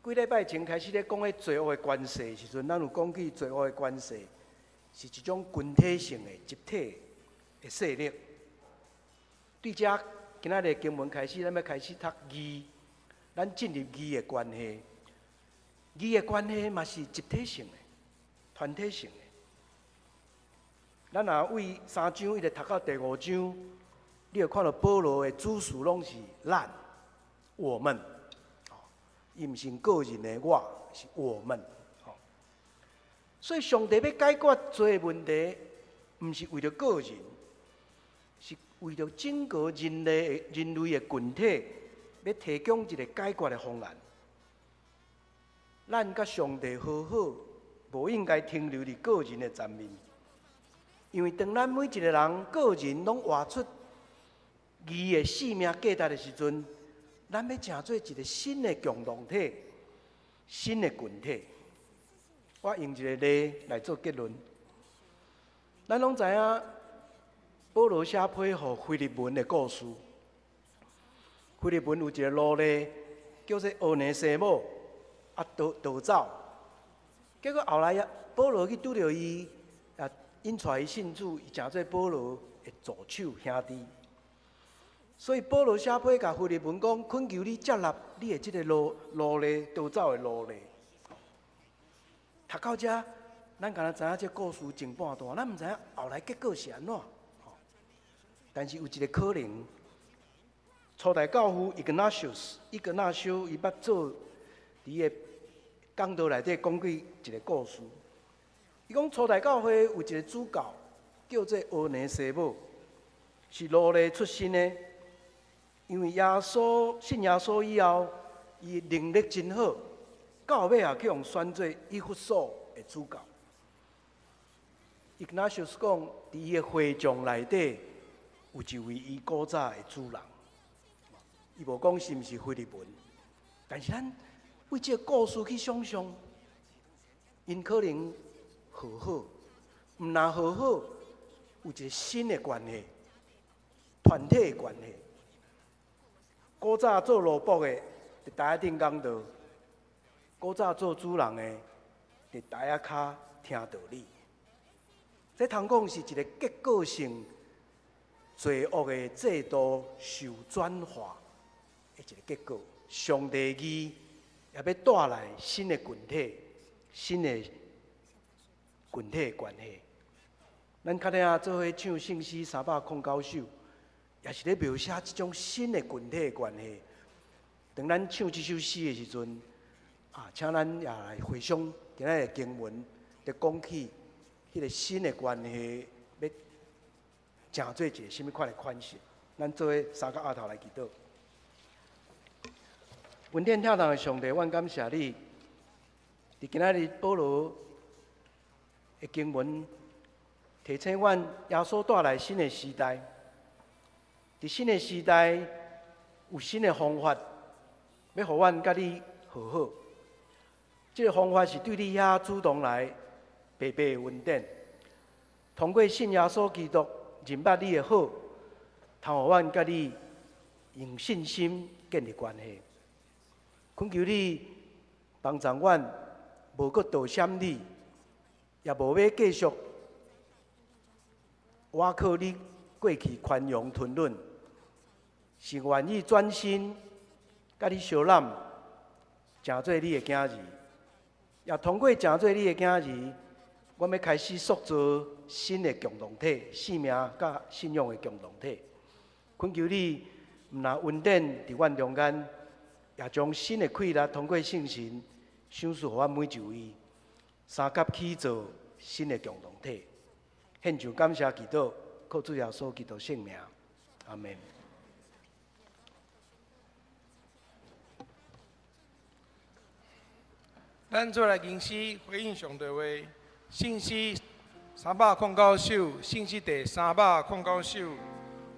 禮拜前開始咧講彼罪惡的關係時陣，咱有講起罪惡的關係是一種群體性的集體的勢力。對這今仔日經文開始，咱欲開始讀義，咱進入義的關係。義的關係嘛是集體性的、團體性的。咱若對三章一直讀到第五章，你會看著保羅的主詞攏是咱、我們，伊毋是個人的我，是我們。所以上帝欲解決罪的問題，毋是為著個人，是為著整個人類的群體，欲提供一個解決的方案。咱佮上帝和好，無應該停留佇個人的層面，因為當咱每一個人個人攏活出義的生命價值的時陣，咱欲成做一個新的共同體、新的群體。我用一個例來做結論。咱攏知影保羅寫批予腓利門的故事。腓利門有一個奴隸叫做俄尼西母，啊逃走。結果後來啊，保羅去拄著伊，啊引帶伊信主，伊成做保羅的助手兄弟。所以保羅寫批共腓利門講，懇求你接納你的這个奴隸逃走的奴隸。讀到遮，咱敢若知影這故事前半段，咱毋知影後來結果是按怎。但是有一個可能，初代教父 Ignatius 伊格納修，伊捌做佇个講道內底講過一個故事。伊講初代教會有一個主教叫做俄尼西母，是奴隸出身的。因為耶穌信耶穌以後，伊能力真好，到尾也去予選做以弗所的主教。Ignatius 講，佇伊的會眾內底有一位伊古早的主人，伊無講是毋是腓利門，但是咱為這个故事去想象，𪜶可能和好，毋若和好，有一個新的關係，團體的關係。古早做奴僕的，佇台仔頂講道；古早做主人的，佇台仔跤聽道理。這通講是一個結構性罪惡的制度受轉化的一個結果。上帝義也欲帶來新的群體、新的群體的關係。咱較爾做伙唱聖詩309首，也是咧描寫這種新的群體的關係。當咱唱這首詩的時陣，啊，請咱也來回想今仔日的經文，就講起彼个新的關係，欲成做一个啥物款的款式。咱做伙三個阿頭來祈禱。恩典疼痛的上帝，阮感謝你。佇今仔日保羅的經文，提醒阮耶穌帶來新的時代。佇新的時代有新的方法，欲予阮佮你和好。這个方法是對你遐主動來白白的恩典，通過信耶穌基督認捌你的好，通予阮佮你用信心建立關係。懇求你幫助阮，無閣躲閃你，也無欲繼續倚靠你過去寬容吞忍，是願意轉身佮你相攬，成做你的囝兒。也通過成做你的囝兒，阮欲開始塑造新的共同體，生命佮信仰的共同體。懇求你，毋但恩典佇阮中間，也將新的氣力通過聖神賞賜予阮每一位，相佮起造新的共同體。獻上感謝祈禱，靠主耶穌基督聖名，阿們。咱做來吟詩回應上帝話，聖詩309首，聖詩第309首，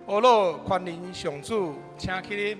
呵咾寬仁上主，請起立。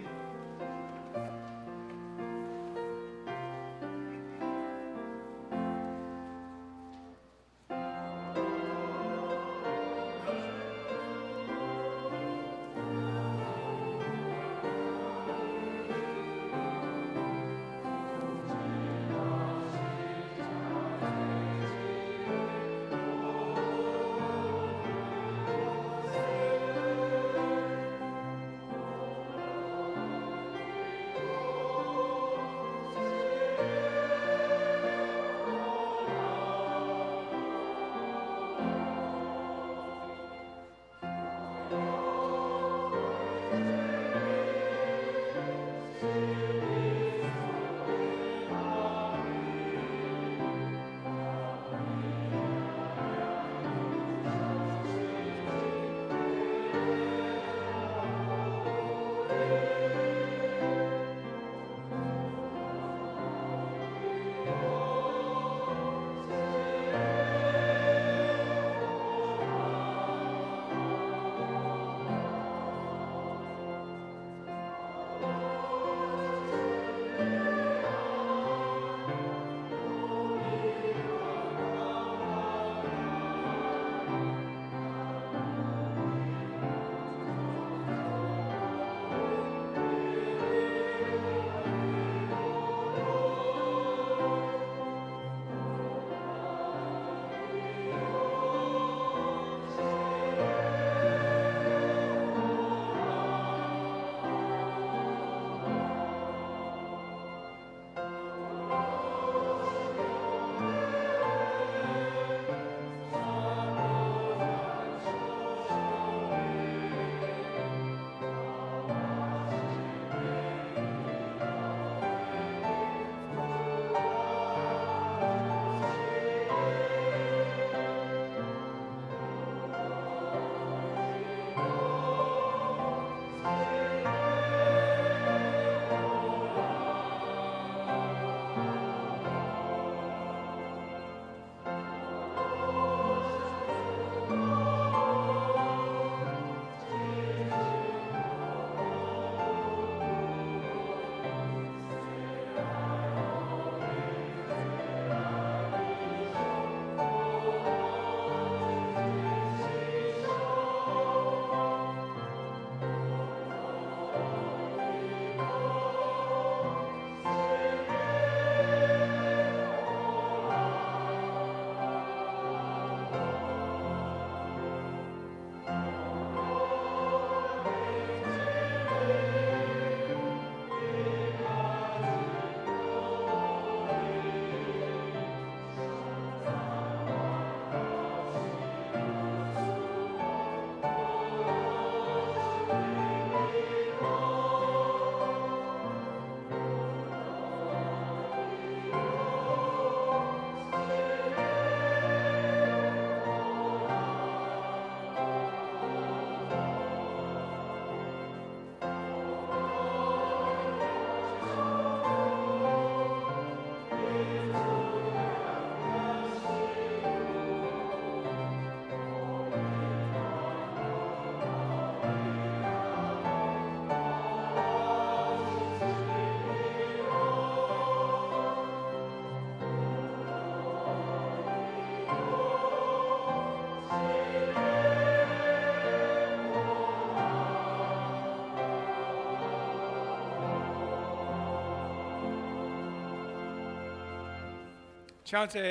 請坐。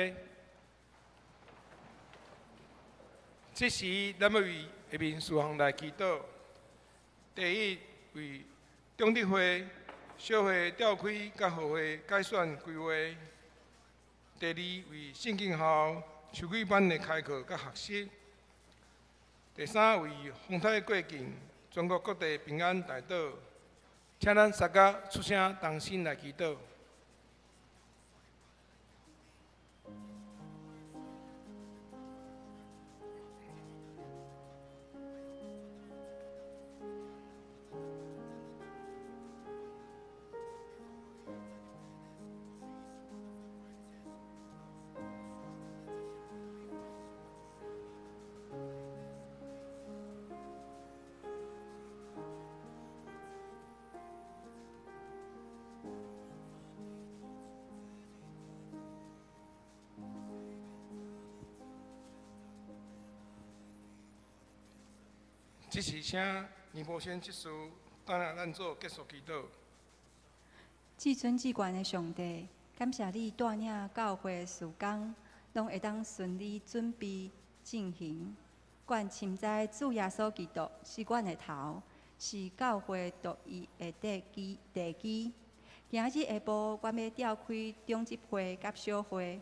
這時，咱欲為下面事項來祈禱。第一，為長執會、小會召開佮合會改選規劃。第二，為聖經校秋季班的開課佮學習。第三，為風颱過境，全國各地平安代禱。請咱三家出聲同心來祈禱。這時請倪波先執事帶領咱做結束祈禱。至尊至懸的上帝，感謝你帶領教會事工，攏會當順利準備進行。阮深知主耶穌基督是阮的頭，是教會獨一的地基。地基。今仔日下晡，阮欲召開長執會佮小會，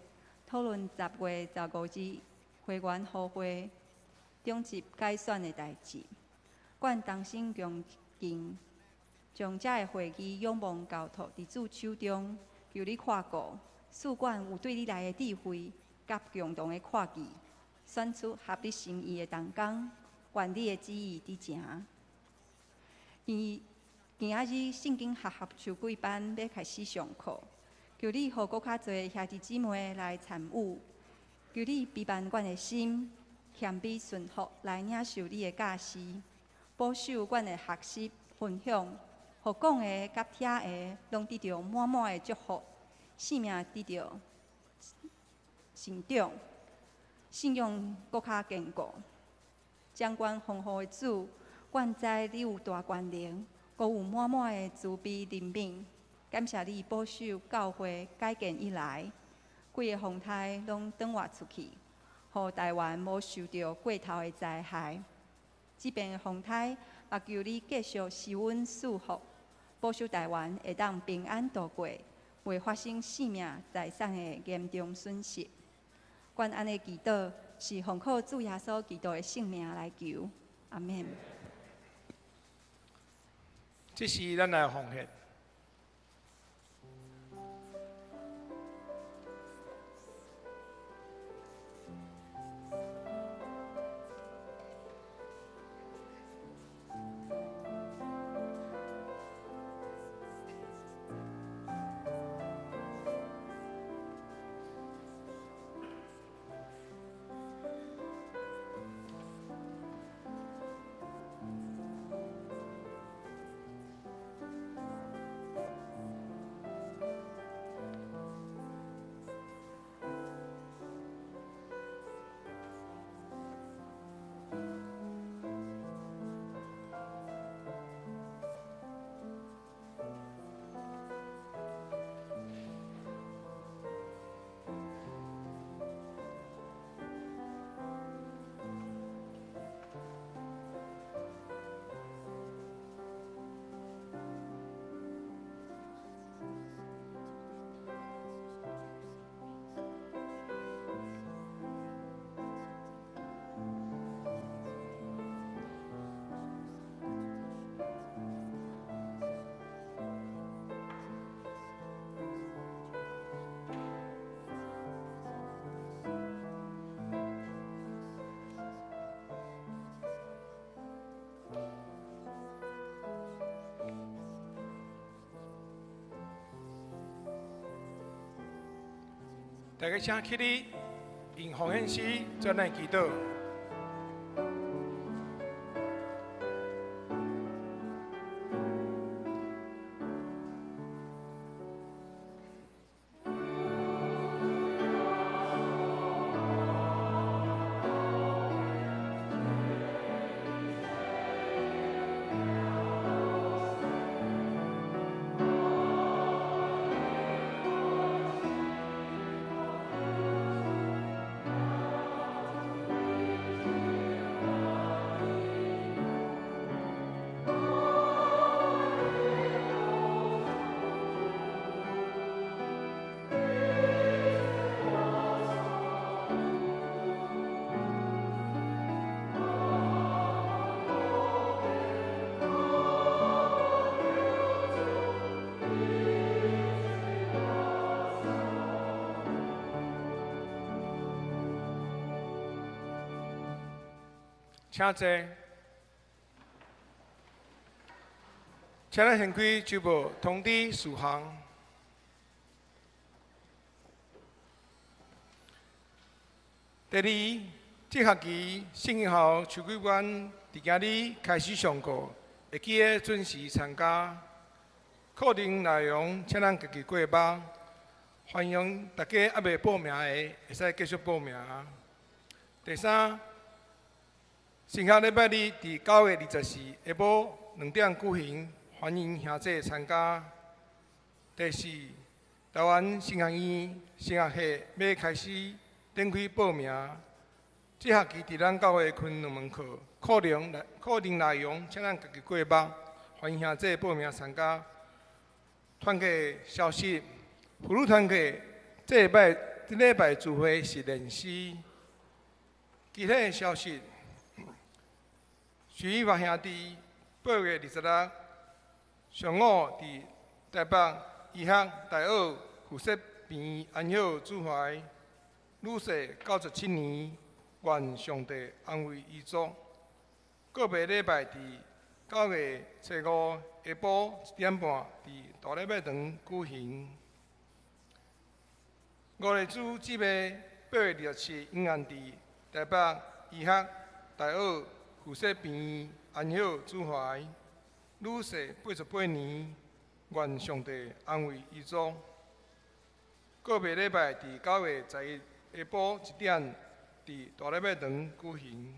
討論10月15日會員呼會長執改選的代誌。阮同心共敬，將這个會議仰望交託佇主手中，求你看顧，賜阮有對你來的智慧，佮共同的看見，選出合你心意的同工，願你的旨意佇成。今仔日聖經學校秋季班欲開始上課，求你予閣較濟兄弟姊妹來參與，求你庇佑阮的心，謙卑順服來領受你的教示。保守阮的學習分享，予講的佮聽的，攏得著滿滿的祝福，生命得著成長，信仰閣較堅固。掌管豐富的主，阮知你有大權能，閣有滿滿的慈悲憐憫。感謝你保守教會改建以來，幾个風颱攏轉活出去，予台灣無受著過頭的災害。這遍的風颱，嘛求你繼續賜阮賜福，保守台灣會當平安度過，袂發生性命財產的嚴重損失。阮按呢祈禱，是奉靠主耶穌基督的聖名來求，阿們。這時，咱來奉獻。大家請起立，用奉獻詩做咱祈禱。請坐。請咱掀開週報通知事項。第二，這學期聖經學校秋季班佇今日開始上課，會記得準時參加。課程內容，請咱家己過目。歡迎大家猶未報名的，會使繼續報名。第三，神學禮拜日佇9月24下晡2點舉行，歡迎兄弟參加。第四，台灣神學院神學系欲開始展開報名，這學期佇咱教會分兩門課，課程內容請咱家己過目，歡迎兄弟報名參加。團契消息，婦女團契這禮拜聚會是練詩。其他消息，徐玉華兄弟8月26上午佇台北醫學大學附設病院安息主懷。女婿97年，願上帝安慰遺族。告別禮拜佇9月初五下晡1點半佇大禮拜堂舉行。五日主姊妹8月27永安佇台北醫學大學附設病院安息主懷。女婿88年，願上帝安慰遺族。告別禮拜佇9月11下晡1點，佇大禮拜堂舉行。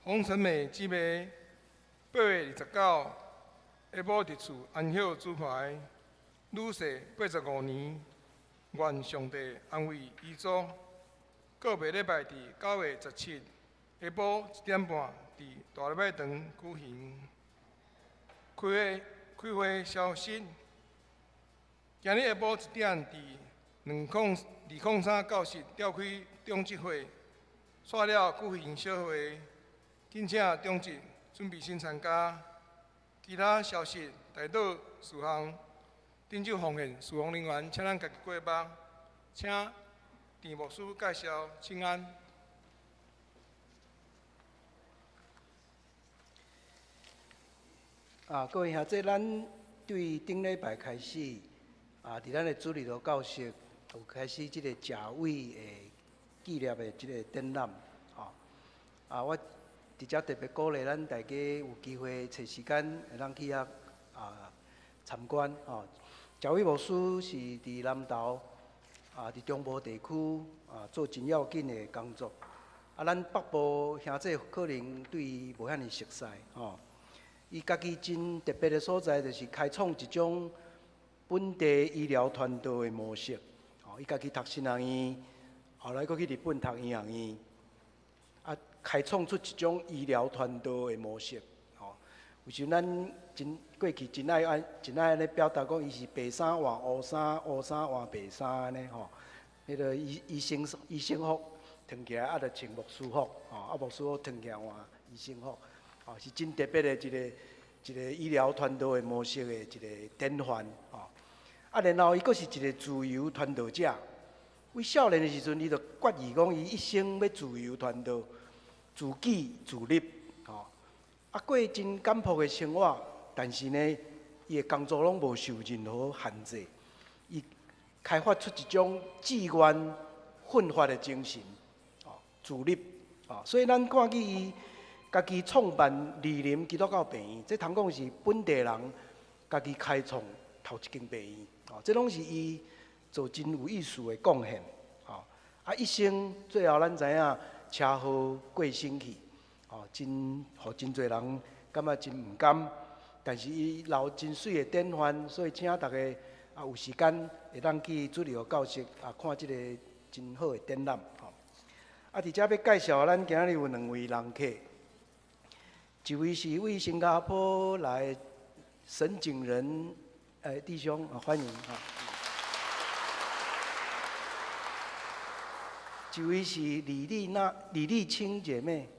洪陈美姊妹8月29下晡佇厝安息主懷，女婿85年，願上帝安慰遺族。告別禮拜佇9月17下晡1點半，佇大禮拜堂舉行。開會消息，今日下晡1點佇203教室召開長執會，煞了舉行小會，謹請長執準備先參加。其他消息，代禱事項，頂手奉獻事奉人員，請咱家己過目。請鄭牧師介紹，請安。啊，各位兄弟，咱對頂禮拜開始，啊，佇咱的主日學教室有開始這個賈偉的紀念的這個展覽，吼。啊，我佇遮特別鼓勵咱大家有機會揣時間會當去遐啊參觀，吼。賈偉牧師是佇南投啊，佇中部地區啊做真要緊的工作。啊，咱北部兄弟可能對伊無遐爾熟似，吼。伊家己真特別的所在，就是開創一種本地醫療傳道的模式。吼，伊家己讀神學院，後來閣去日本讀醫學院，啊，開創出一種醫療傳道的模式。吼，有時咱真過去真愛按呢表達講，伊是白衫換烏衫，烏衫換白衫按呢吼。彼個醫生服脫起來，啊，就穿牧師服，吼，啊，牧師服脫起來換醫生服。吼，是真特別的一個醫療傳道的模式的一個典範，吼。啊，然後伊閣是一個自由傳道者。為少年的時陣，伊就決意講，伊一生欲自由傳道，自給自立，吼。啊，過真簡樸的生活，但是呢，伊的工作攏無受任何限制。伊開發出一種志願奮發的精神，吼，自立，吼。所以咱看見伊家己創辦蒞林基督教病院，這通講是本地人家己開創頭一間病院，吼，這攏是伊做真有意思的貢獻，吼。啊，一生最後咱知影車禍過身去，吼，真予真濟人感覺真毋甘，但是伊留真媠的典範，所以請大家啊有時間會當去主日學教室啊看這個真好的展覽，吼。啊，佇遮欲介紹，咱今日有兩位人客。一位是為新加坡來沈景仁弟兄，歡迎哈。一位是李麗清姐妹，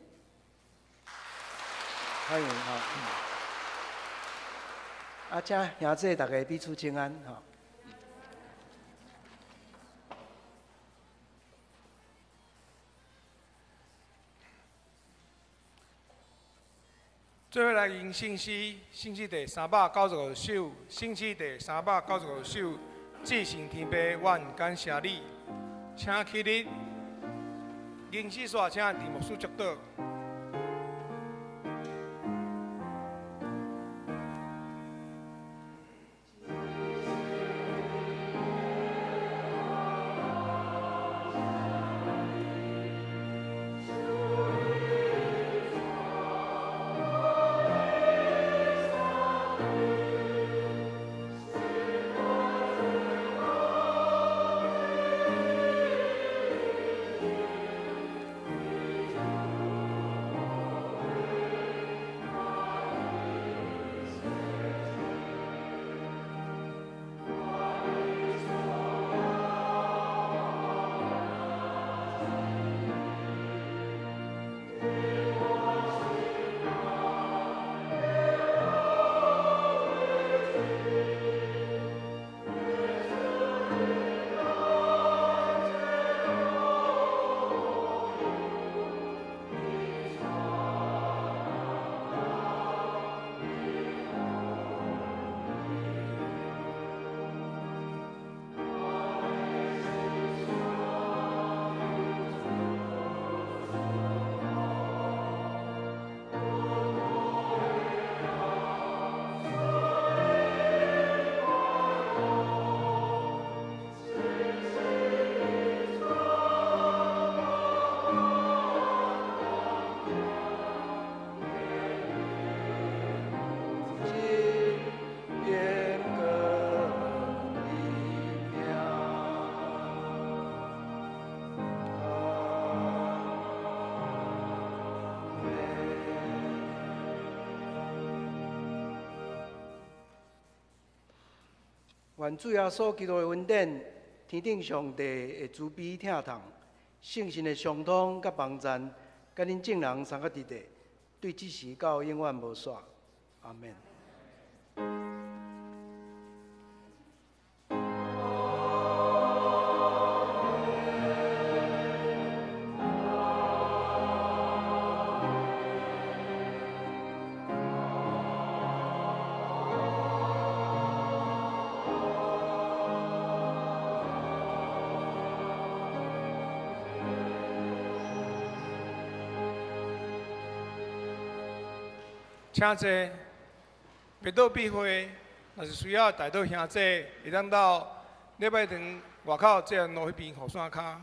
歡迎哈。啊，請兄弟大家彼此請安哈。最後來吟聖詩，聖詩第395首，聖詩第395首，至聖天父，阮感謝你，請起立。吟詩煞請陳牧師祝禱。願主耶穌基督的恩典、天頂上帝的慈悲疼痛、聖神的相通佮幫贊，佮恁眾人三個弟弟，對這時到永遠無煞。阿們。請坐，欲倒闭会，若是需要代禱兄弟，會當到禮拜堂外口這個路彼邊雨傘跤。